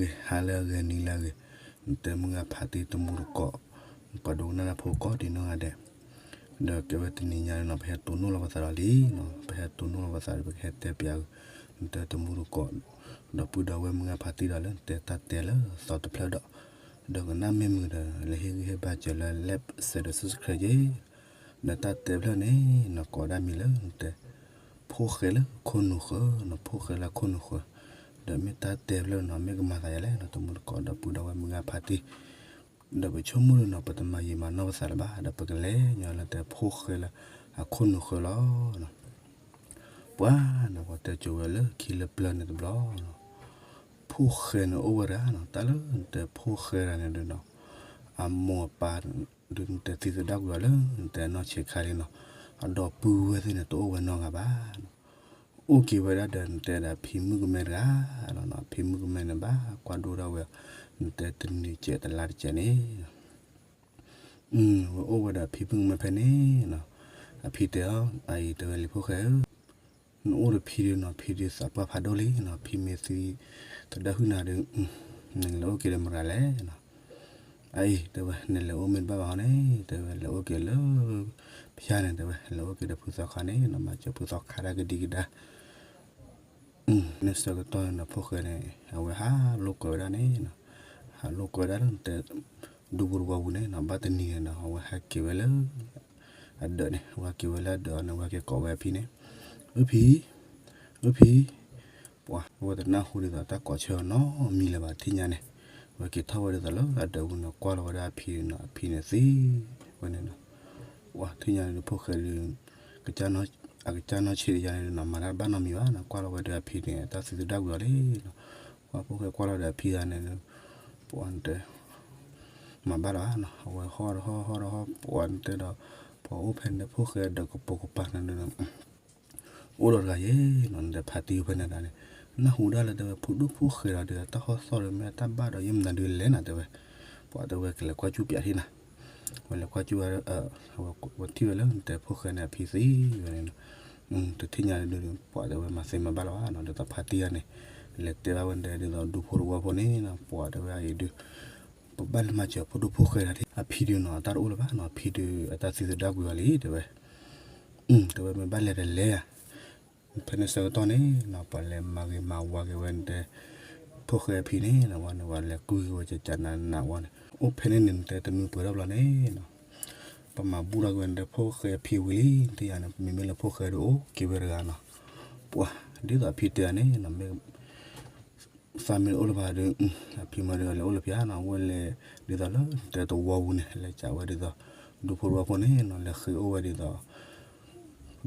ဂ့ၤ ဟါလၢအဂ့ၤ နံၤလၢအဂ့ၤ, နတဲမုၢ်ဂၤဖါတံၢ်တမူတကိး, ပှၤဒိကနၣ်တၢ်ဖိကိးဒံးနီၢ်ဂၤဒဲး, ဒီးကဲဝဲတနံၤညါန့ၣ်နီၤ ပဟဲတိၢ်နီၣ်လီၤပသးဒီးလံနီၤ, ပဟဲတိၢ်နီၣ်လီၤပသးဒီး ပကဟဲတဲပၠးအီၤ, နတဲတမူတကိး, ဒီပုၢ်ဒီဝဲၢ်မုၢ်ဂၤဖါတံၢ်ဒီးလၢ နတဲတၢ်တဲလၢသီတဖျၢၣ်ဒီး, ဒီးကနၣ်မ့ၢ်မုာ်ဒီး လဲၤဟ့ၣ်ဂံၢ်ဟ့ၣ်ဘါစၢၤလၢ like share ဒီး subscribe ယ့ၣ်, ဒီးတၢ်တဲဖျၢၣ်န့ၣ် နကိးဒၣ်မံၤလၢ နတဲ ဖိၣ်ဃဲလၢခိၣ်နူာ်ဃၢၤနီၤ, ဖိၣ်ဃဲလၢခိၣ်နူာ်ဃၢၤ, ဒီးမ့ၢ်တၢ်တဲဖျၢၣ်နီၤ မ့ၢ်ကမၤသးယၤလဲၣ်နီၤ, တမူတကိး ဒီပုၢ်ဒီဝဲၢ်မုၢ်ဂၤဖါတံၢ်, ဒီးပဆိကမိၣ်ဒုးနီၤ ပတမၤယံာ်မၤနီၢ်ပသးလၢၤဘၣ်, ဒီးပကလဲၤညီလၢတဲဖိၣ်ဃဲလၢအခိၣ်နူာ်ဃၢၤလီၤ. ပှၤန့ၣ် ပှၤတဲကၠိဝဲလၢခံလၢပျၢၤန့ၣ်တဘျီ, ဖိၣ်ဃဲန့ၣ်အိၣ်ဝဲဒၣ်နီၤ, တၢ်လၢနတဲဖိၣ်ဃဲတဂၤန့ၣ်ဒုးနီၤ, အမိၢ်အပၢ်ဒုးနတဲသံသဒၣ်ကွံာ်အီၤလၢ နတဲနီၢ်ဆံးခါလံနီၤ, အဒီပုၢ်ဝဲၢ်သ့ၣ်န့ၣ် တအိၣ်ဝဲနီတဂၤဘၣ်နီၤ, အိၣ်က့ၤဝဲဒၣ်ဒီးနတဲဒၣ်ဖံမုၣ်ကမဲတဂၤလီၤနီၤ, ဖံမုၣ်ကမဲန့ၣ်ဘၣ်ကွၢ်ဒိၣ်ဒၣ်ဝဲ, နတဲတနံၤတကဲးတလါတကဲးန့ၣ် ဝဲအိၣ်ဝဲဒီးဖံမုၣ်ကမဲဖဲန့ၣ်နီၤ, အဖံတဲအီၤ အအံၤ တဲဝဲလံၤဖိၣ်ဃဲဧၢ, နအိၣ်ဒီးဖံဒုးနီၤ ဖံဒုးသးပှၢ်ဖးဒိၣ်လံနီၤ, ဖံမ့ၢ်သံသဒၣ်ဟုၣ်နၤဒုး နကလဲၤအိၣ်က့ၤဒီးမတၤလဲၣ်နီၤ, အအံၤ တဲဝဲ နလဲၤအိၣ်မ့ၢ်တဘၣ်ဘၣ်ဟီန့ၣ် တဲဝဲ လဲၤအိၣ်က့ၤလၢ ဖၠါန့ၣ် တဲဝဲ လဲၤအိၣ်က့ၤဒီးဖုသီခါန့ၣ်နီၤ, မၤစၢၤဖုသီခါတၢ်ကဒံကဒါ န့ၣ်ဆၢကတီၢ်န့ၣ်နီၤ ဖိၣ်ဃဲန့ၣ် အဝဲဟးလိာ်ကွဲဝဲဒၣ်န့ၣ်နီၤ, ဟးလိာ်ကွဲဝဲဒၣ်လၢနတဲ ဒူဖိတဝီပူၤန့ၣ်နီၤ, ဘၣ်တနံၤန့ၣ်နီၤ အဝဲဟဲက့ၤဝဲလၢ အဒၢးန့ၣ်, အဝဲက့ၤဝဲလၢအဒၢးအီၤန့ၣ် အဝဲက့ၤကိးဝဲအဖံန့ၣ်, အၢဖံ, အၢဖံ, ပှၤ အဝဲတနၢ်ဟူဒ်သိးတၢ်ကိးဆၢအီၤနီတမံၤလၢၤဘၣ် ထံၣ်ညါန့ၣ်, အဝဲက့ၤထီၣ်ဝဲဒ်သိးလၢအဒၢးပူၤန့ၣ် ကွၢ်လီၤဝဲဒၣ်အဖံန့ၣ်နီၤ, အဖံန့ၣ်သံဝဲန့ၣ်နီၤ, ပှၤထံၣ်ညါန့ၣ်ဒုး ဖိၣ်ဃဲဒုး ကစၢ်နီၢ်ဆံးတယါန့ၣ်နီၤ မၤတၢ်တဘၣ်နီတမံၤဘၣ်နီၤ, ကွၢ်လီၤဝဲဒီးအဖံန့ၣ် တၢ်သံသဒၣ်ကွံာ်အီၤလံနီၤ, ပှၤဖိၣ်ဃဲကွၢ်လီၤဒီးအဖံတဂၤန့ၣ်ဒုး ပှၤနတဲ မၤဘၣ်လၢၤဘၣ်နီၤ, အဝဲဟီၣ်ဒီးဟီၣ် ဟီၣ်ဒီးဟီၣ် ပှၤနတဲဒီး ပှၤအိၣ်ဖဲန့ၣ်ဖိၣ်ဃဲဒီးကပိာ်ကပၤန့ၣ်ဒုး အိၣ်ဒီးတဂၤယဲနီၤ, နတဲဖါတံၢ်ဖဲန့ၣ်တဂၤန့ၣ်, နၢ်ဟူဒၣ်လၢတဲဝဲ ဖိဒိၣ်ဖိၣ်ဃဲဒီး တၢ်ဟီၣ်သီၣ်ဒီး မ့ၢ်အတၢ်ဘၣ်ဒီး ယမနုၤဒုးလဲၣ်နၤတဲဝဲ, ပှၤတဲဝဲကလဲၤကွၢ်ကၠူၣ်ပၠးထံၣ်နၤ, ဝဲလဲၤကွၢ်ကၠူၣ်ဝဲ, ဝဲထံၣ်ဝဲလၢနတဲဖိၣ်ဃဲန့ၣ် အဖံသံဝဲန့ၣ်နီၤ, တထံၣ်ညါဒုး ပှၤတဲဝဲမၤသ့မၤဘၣ်လၢၤဘၣ်နီၤ, ဒ်သိးဖါတံၢ်တဂၤန့ၣ် လဲၤတဲဘၣ်ဝဲဒၣ် ဒ်သိးဒူဖိတဝီဖိန့ၣ်နီၤ, ပှၤတဲဝဲအံၤဒုး ပဘၣ်လဲၤမၤစၢၤဖိဒိၣ်ဖိၣ်ဃဲတဂၤဒီး အဖံဒုးနီၤ အတၢ်တအိၣ်လၢၤဘၣ်နီၤ, အဖံဒုးအတၢ်သံသဒၣ်ကွံာ်အီၤလံတဲဝဲ, တဲဝဲမ့ၢ်ဘၣ်လဲၤတလဲၤဧါ, ဖဲန့ၣ်ဆၢကတီၢ်န့ၣ်နီၤ ပှၤလဲၤမၤဂ့ၤမၤဝါက့ၤဝဲနတဲ ဖိၣ်ဃဲအဖံန့ၣ်နီၤ, ဝဲန့ၣ် ပှၤလဲၤကွံက့ၤဝဲကကနးနးဝဲန့ၣ်, အိၣ်ဖဲန့ၣ်န့ၣ် နတဲတနွံပှဲၤထီၣ်ဘျီန့ၣ်နီၤ, ပမၤဘူၣ်ထီၣ်က့ၤဝဲနတဲဖိၣ်ဃဲအဖံဝံၤလံ, ထံၣ်ယၤန့ၣ် မ့မ့ၢ်လၢဖိၣ်ဃဲဒုးအိၣ်က့ၤဝဲတဂၤနီၤ, ပှၤ ဒ်သိးအဖံတဲန့ၣ်နီၤ မ့ၢ် သးမ့ၢ်တအိၣ်လၢၤဘၣ်ဒီး အဖံမၤဒုးလဲၤအိၣ်လၢဖၠါနီၤ, အဝဲလဲၤဒ်သိးလၢ တဲတဝီပူၤန့ၣ် လဲၤကးဝဲဒ်သိး ဒူဖိတဝီဖိန့ၣ်နီၤ လဲၤဃ့အိၣ်ဝဲဒ်သိး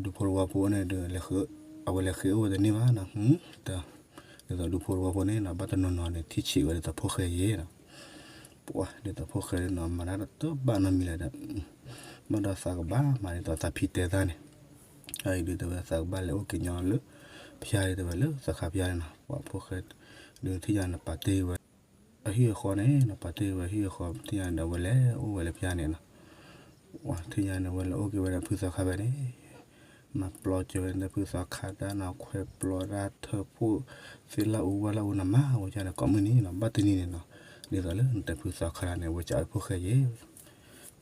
ဒူဖိတဝီဖိန့ၣ်ဒီး အဝဲလဲၤဃ့အိၣ်ဝဲတန့ၢ်ဘၣ်နီၤ, ဒ်သိးဒူဖိတဝီဖိန့ၣ်နီၤ ဘၣ်တနီၤနီၤန့ၣ် ထံၣ်ဆံးဝဲဒ်သိးဖိၣ်ဃဲယဲနီၤ, ပှၤဒ်သိးဖိၣ်ဃဲနီၤ မၤတၢ်တဘၣ်နီတမံၤလၢၤဒီး ဘၣ်ဒီးသးကဘၣ်မၤဒ်သိးသးဖံတဲသးန့ၣ်, အအံၤဒုးတဲဝဲသးကဘၣ်လဲၤအိၣ်က့ၤညီလၢ ဖၠါဒုးတဲဝဲလၢသီခါဖၠါန့ၣ်နီၤ, ပှၤဖိၣ်ဃဲ ဒုးထံၣ်ညါန့ၣ် ပာ်တ့ၢ်ဝဲ အဟံၣ်အဃီန့ၣ်နီၤ, ပာ်တ့ၢ်ဝဲဟံၣ်အဃီ ထံၣ်ညါန့ၣ်ဒီး အဝဲလဲၤအိၣ်ဝဲလၢဖၠါန့ၣ်နီၤ, ပှၤထံၣ်ညါန့ၣ် အဝဲလဲၤအိၣ်က့ၤဝဲဒီးဖုသီခါဖဲန့ၣ်, မၤပျီက့ၤဝဲန့ၣ်ဖုသီခါတၢ်နီၤ, ခွဲးပျီတၢ်ထၢဖှိၣ် သ့ၣ်လၣ်အူဝၣ်လၣ်အူန့ၣ် မၤဝဲဒ်န့ၣ် ကိးမုၢ်နံၤနီၤ, ဘၣ်တနံၤန့ၣ်နီၤ, ဒ်သိးလၢနတဲဖုသီခါန့ၣ် အဝဲကးဝဲဖိၣ်ဃဲယဲ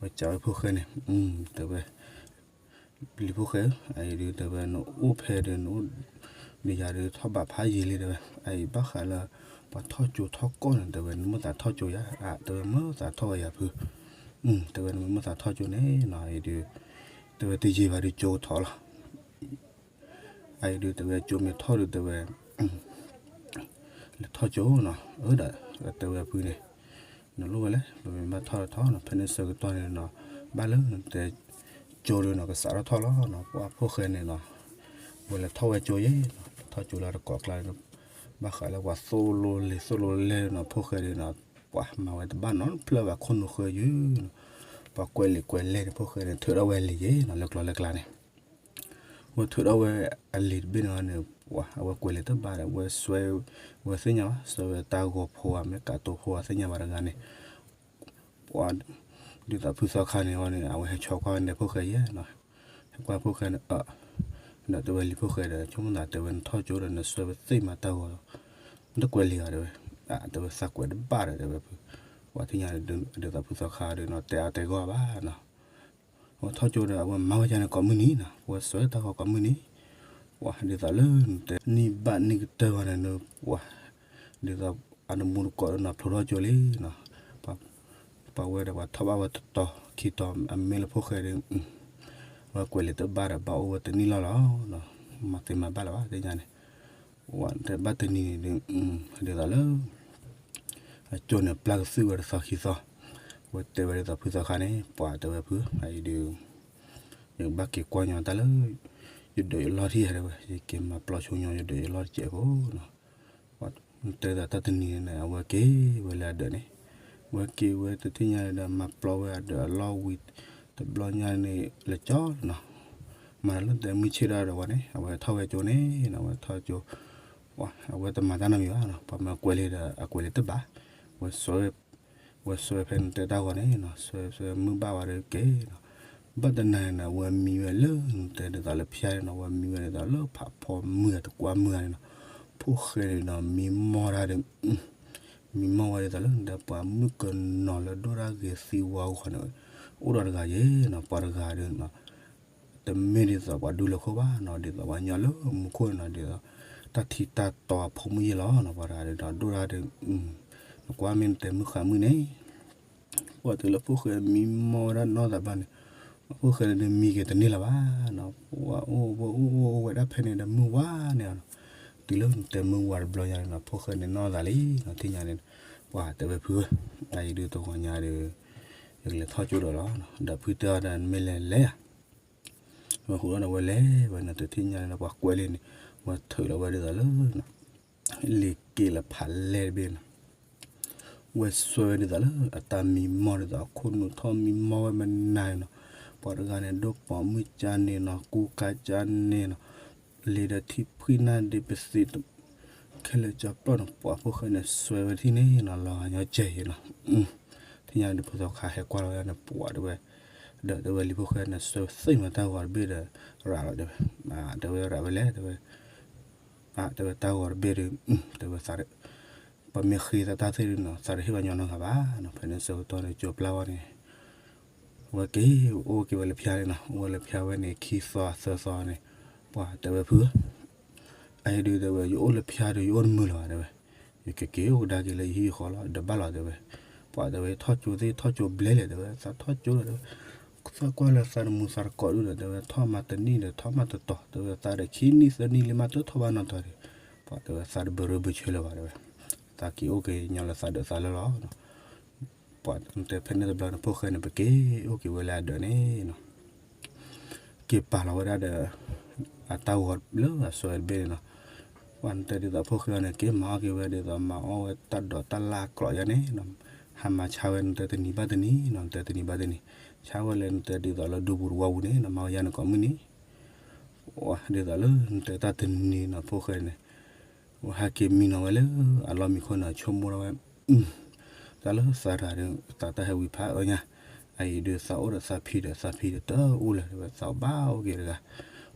ဝဲကးဝဲဖိၣ်ဃဲန့ၣ် တဲဝဲ လံၤဖိၣ်ဃဲဧၢ, အအံၤဒုးတဲဝဲ နအိၣ်ဖဲဒုး နအိၣ် နယၤဒုးထီၣ်ဘးဖးယံာ်လံတဲဝဲ, အအံၤဘၣ်ဃးလၢ ပှၤထီၣ်ကၠိထီၣ်ကီၢ်န့ၣ် တဲဝဲ နမ့ၢ်သးထီၣ်ကၠိယၤ, အတဲဝဲမ့ၢ်သးထီၣ်ဝဲယၤဖု, တဲဝဲ နမ့ၢ်သးထီၣ်ကၠိန့ၣ်နီၤ အအံၤဒုး တဲဝဲတယံာ်ဘၣ်ဒုးကၠိကထီၣ်လီၤ. အအံၤဒုးတဲဝဲကၠိမ့ၢ်ထီၣ်ဒုးတဲဝဲ လဲၤထီၣ်ကၠိနီၤ, အၢဒီး တဲဝဲဖုန့ၣ် နလိၣ်ဝဲလဲၣ်, ပမ့ၢ်ဘၣ်ထီၣ်ထီၣ်နီၤ, ဖဲန့ၣ်ဆၢကတီၢ်န့ၣ်နီၤ, ဘၣ်လၢနတဲကၠိဒုးနီၤ ကစးထီၣ်ထီၣ်လီၤနီၤ, ပှၤဖိၣ်ဃဲန့ၣ်နီၤ, ဝဲလဲၤထီၣ်ဝဲကၠိယဲနီၤ, ထီၣ်ကၠိလၢတကိးကျါန့ၣ်, ဘၣ်ဃးလၢပှၤသိၣ်လိလံၤသိၣ်လိလဲၢ်နီၤ, ဖိၣ်ဃဲဒုးနီၤ, ပှၤမၤဝဲတဘၣ်နီတဖျၢၣ်ဘၣ် ခိၣ်နူာ်ဃၢယုၢ်နီၤ, ပှၤကွဲးလံာ်ကွဲးလဲၢ်န့ၣ် ဖိၣ်ဃဲန့ၣ် ထုးထီၣ်ဝဲလံာ်ယဲနီၤ လၢကျိၤလၢကျါန့ၣ် ဝဲထုးထီၣ်ဝဲအလံာ်တဘ့ၣ်န့ၣ်န့ၣ်, ပှၤအဝဲကွဲးလံာ်တဘၣ်ဒီး ဝဲစွဲ ဝဲသ့ၣ်ညါဘၣ်, စွဲဝဲတၢ်ဂီၤဖိဧါ မ့ၢ်ကးတိဖိဧါ သ့ၣ်ညါဘၣ်တဂၤန့ၣ်, ပှၤ ဒ်သိးဖုသီခါန့ၣ်ဝဲန့ၣ် အဝဲဟဲဆီကွၢ်ဝဲန့ၣ်ဖိၣ်ဃဲယဲနီၤ, ဟဲကွၢ်ဖိၣ်ဃဲန့ၣ်, ဒီးတဲဝဲလံာ်ဖိၣ်ဃဲဒီး ဆိကမိၣ်သးတဲဝဲနထီၣ်ကၠိဒီးနစွဲဝဲသ့ၣ်မၤတၢ်ဂီၤလီၤ, နတကွဲးလံာ်ဧါတဲဝဲ တဲဝဲသးကွဲးတဘၣ်ဒီး တဲဝဲဖု, ပှၤထံၣ်ညါဒ်သိးဖုသီခါဒီးနီၤ တဲအါတဲဂီၢ်ဘၣ်နီၤ, အဝဲထီၣ်ကၠိဒီး အဝဲမၤဝဲဒ်န့ၣ်ကိးမုၢ်နံၤနီၤ, ပှၤဆှၢတၢ်ဂီၤကိးမုၢ်နံၤ, ပှၤဒ်သိးလၢ တဲနံၣ်ဘၣ်နံၣ်ကတၢၢ်ဝဲန့ၣ် ပှၤ ဒ်သိးအတမူတကိးနီၤ ဖျိထီၣ်ကၠိလံနီၤ, ပှၤဝဲဒီးပှၤထီၣ်ဘၣ်ဝဲတတီၤခံတီၤ အမ့ၢ်လၢဖိၣ်ဃဲဒီး အဝဲကွဲးလံာ်တဘၣ်ဒီး ဘၣ်အိၣ်ဝဲတနံၣ်လီၢ်လီၤ, မၤသ့မၤဘၣ်လၢၤဘၣ် သ့ၣ်ညါန့ၣ်, ဝဲတဲဘၣ်တနံၤန့ၣ်ဒီး ဒ်သိးလၢ အကၠိန့ၣ်ပျၢ်ကသုၣ်ဝဲတသီခံသီ, ဝဲတဲဝဲဒ်သိးဖုသီခါန့ၣ် ပှၤတဲဝဲဖု အအံၤဒီး ယကဘၣ်က့ၤကွၢ်ညီတၢ်လၢ ယဒၢးယလီၢ်ထံၣ်ဧါ တဲဝဲ ယက့ၤမၤပျီဆိညီယဒၢးယလီၢ်တစဲးဖိနီၤ, တဲဒ်သိးတၢ်တနံၤန့ၣ် အဝဲက့ၤဝဲလၢအဒၢးန့ၣ်, ဝဲက့ၤဝဲတထံၣ်ညါဒီး မၤပျီဝဲအဒၢးအလီၢ်ဝံၤ တဘျီညါန့ၣ် လဲၤကၠီနီၤ, မၤတၢ်လၢတဲမုၢ်ဆ့ၣ်ဒီးဝဲန့ၣ် အဝဲထီၣ်ဝဲကၠိန့ၣ်နီၤ, အဝဲထီၣ်ကၠိ အဝဲတမၤတၢ်နီတမံၤဘၣ်နီၤ, ပှၤမၢကွဲးလံာ်ဒီး အကွဲးလံာ်တဘၣ်, ဝဲ ဝဲစွဲဖဲနတဲတၢ်ဂီၤန့ၣ်နီၤ, စွဲစွဲမုၢ်ဘၣ်ဝဲဒီးက့ၤနီၤ, ဘၣ်တနၤန့ၣ်နီၤ အဝဲမံဝဲလၢ နတဲဒ်သိးလၢဖၠါန့ၣ်နီၤ, အဝဲမံဝဲဒ်သိးလၢဖးဖီမုၢ်တကွၢ်မုၢ်ဧါန့ၣ်နီၤ, ဖိၣ်ဃဲန့ၣ်နီၤ မံမီၢ်တၢ်ဒီး မံမီၢ်ဝဲဒ်သိးလၢနတဲပှၤမုၣ်ကနီၤလၢဒိၣ်တၢ်ဂ့ၤသံဝါဂီၢ်န့ၣ် အိၣ်ဒီးတဂၤယဲနီၤ, ပှၤတဂၤဒီး တမ့ၢ်ဒ်သိးပှၤဒူလၢခိၣ်ဘၣ်နီၤ, ဒ်သိးပှၤညီလၢမူခိၣ်န့ၣ်နီၤ, ဒ်သိး တၢ်ထံတၢ်တီအဖိမုၣ်ယဲၢ်လီၤနီၤ, ပှၤတဂၤဒီး ဒိၣ်တၢ်ဒီး နကွၢ်မ့ၢ်နတဲမုၢ်ဃါမုၢ်န့ၣ်, ပှၤတုၤလၢဖိၣ်ဃဲမံမီၢ်ဝဲဒၣ်နီၢ်သးဘျီန့ၣ်, ဖိၣ်ဃဲန့ၣ်ဒုးမံက့ၤတန့ၢ်လၢၤဘၣ်နီၤ, ပှၤအိၣ်ဝဲအိၣ်အိၣ်ဝဲဒၣ်ဖဲန့ၣ်ဒီးမုၢ်ဝါန့ၣ်နီၤ, တုၤလၢနတဲမုၢ်ဝါတဘျီညါန့ၣ်နီၤ, ဖိၣ်ဃဲန့ၣ်နီၢ်သးလံနီၤ, ထံၣ်ညါန့ၣ်, ပှၤတဲဝဲဖုဧၢ, အအံၤဒုးတဂီၤညါဒီး ယကလဲၤထီၣ်ကၠိဒီးလီၤ, ဒီးဖုတဲအီၤဒီး နမ့ၢ်လဲၤလဲၤဧါ ဝဲဃိးဒီးဝဲလဲၤဝဲန့ၣ် တထံၣ်ညါန့ၣ် ပှၤကွဲးလံာ်န့ၣ် ဝဲထုးလီၤဝဲဒ်သိးလၢ လံာ်က့လၢဖးလဲၢ်တဘ့ၣ်နီၤ, ဝဲစွဲဝဲဒ်သိးလၢအတၢ်မံမီၢ်ဒ်သိးအခိၣ်နူာ်ထီၣ်မံမီၢ်ဝဲမနၤန့ၣ်နီၤ, ပှၤတဂၤန့ၣ် ဒိၣ်ပိာ်မုၣ်ကၠါန့ၣ်နီၤ ကူကါကၠါန့ၣ်နီၤ, လံာ်ဒီးထံဖှံနၢ်ဒ့ပသံး ခဲလၢာ်ကၠီပျီၢ်န့ၣ် ပှၤဖိၣ်ဃဲန့ၣ် စွဲဝဲတထံၣ်န့ၣ်နီၤ လီၤဂာ်ညီကဲၤယဲနီၤ, ထံၣ်ညါန့ၣ် ဖိသီခါဟဲကွၢ်လီၤဝဲဒၣ်န့ၣ် ပှၤတဲဝဲ, ဒီးတဲဝဲလံာ်ဖိၣ်ဃဲန့ၣ် စွဲသ့ၣ်မးတၢ်ဂီၤတဘ့ၣ်ဒီး ရးလီၤတဲဝဲ, တဲဝဲရးဝဲလဲၣ် တဲဝဲ, တဲဝဲတၢ်ဂီၤတဘ့ၣ်ဒီး တဲဝဲသး ပမ့ၢ်ဃ့သးတၢ်သ့ၣ်ဒ်နီၤ သးတဟ့ၣ်ဘၣ်ညီနီတဂၤဘၣ်နီၤ, ဖဲန့ၣ်ဆၢကတီၢ်န့ၣ် ကၠိပျၢ်ဝဲန့ၣ် ဝဲက့ၤ အိၣ်က့ၤဝဲလၢဖၠါန့ၣ်နီၤ, အိၣ်ဝဲလၢဖၠါဝဲန့ၣ် ခံသီသၢသီန့ၣ် ပှၤတဲဝဲဖုဧၢ, အအံၤဒုးတဲဝဲ ယအိၣ်လၢဖၠါဒီး ယအိၣ်တမုာ်လၢၤဘၣ်တဲဝဲ, ယကက့ၤအိၣ်ကဒါက့ၤလၢယဟံၣ်ယဃီလီၤ ဒီးဘၣ်လီၤတဲဝဲ, ပှၤတဲဝဲ ထီၣ်ကၠိသ့ၣ် ထီၣ်ကၠိဘျဲလဲၣ်တဲဝဲ သးထီၣ်ကၠိလီၤတဲဝဲ, သးကွၢ်လၢသးတမူသးတကိးဒုဒီး တဲဝဲထီၣ်မးတနံၣ်ဒီး ထီၣ်မးတတီၤ တဲဝဲ သးဒီးခံနံၣ်သၢနံၣ်လံမးတထီၣ်ဘၣ်နီတတီၤဒီး, ပှၤတဲဝဲသးတဘၢရၢဘၢဆၢလၢၤဘၣ်တဲဝဲ, သးက့ၤအိၣ်က့ၤညီလၢသးဒၢးသးလၢလီၤ ပှၤတဲဖဲန့ၣ်တဘျီန့ၣ် ဖိၣ်ဃဲန့ၣ် ပက့ၤအိၣ်က့ၤဝဲလၢအဒၢးန့ၣ်နီၤ, က့ၤပာ်လီၤဝဲဒၣ်ဒီး အတၢ်ဂီၤလၢအစွဲတဘ့ၣ်န့ၣ်နီၤ, ပှၤနတဲဒ်သိးဖိၣ်ဃဲအီၤန့ၣ် က့ၤမၤအီၣ်က့ၤဝဲဒ်သိးမၤအီၣ်ဝဲတၢ်ဒိးတၢ်လၢ်ကျိးယါန့ၣ်နီၤ, ဟးမၤဆါဝဲနတဲတနံၤဘၣ်တနံၤနီၤ နတဲတနံၤဘၣ်တနံၤ, ဆါဝဲလၢနတဲဒ်သိးလၢဒူပူၤတဝီပူၤန့ၣ်နီၤ မၤဝဲယါန့ၣ်ကိးမုၢ်နံၤ, ဒ်သိးလၢနတဲတၢ်တနံၤနီၤ ဖိၣ်ဃဲန့ၣ် ဟဲက့ၤမံနီၤဝဲလၢအလီၢ်မံခိၣ်န့ၣ် ဆိကမိၣ်ထီၣ်ဝဲ, တၢ်လၢသးတဂၤဒီး သးတၢ်ဟဲဝံၤဖးအၢညါ, အအံၤဒုးသးအိၣ်ဒီးသးဖံဒီးသးဖံဒီးတအိၣ်လၢၤတဲဝဲ သးဘၣ်အိၣ်က့ၤတဂၤ,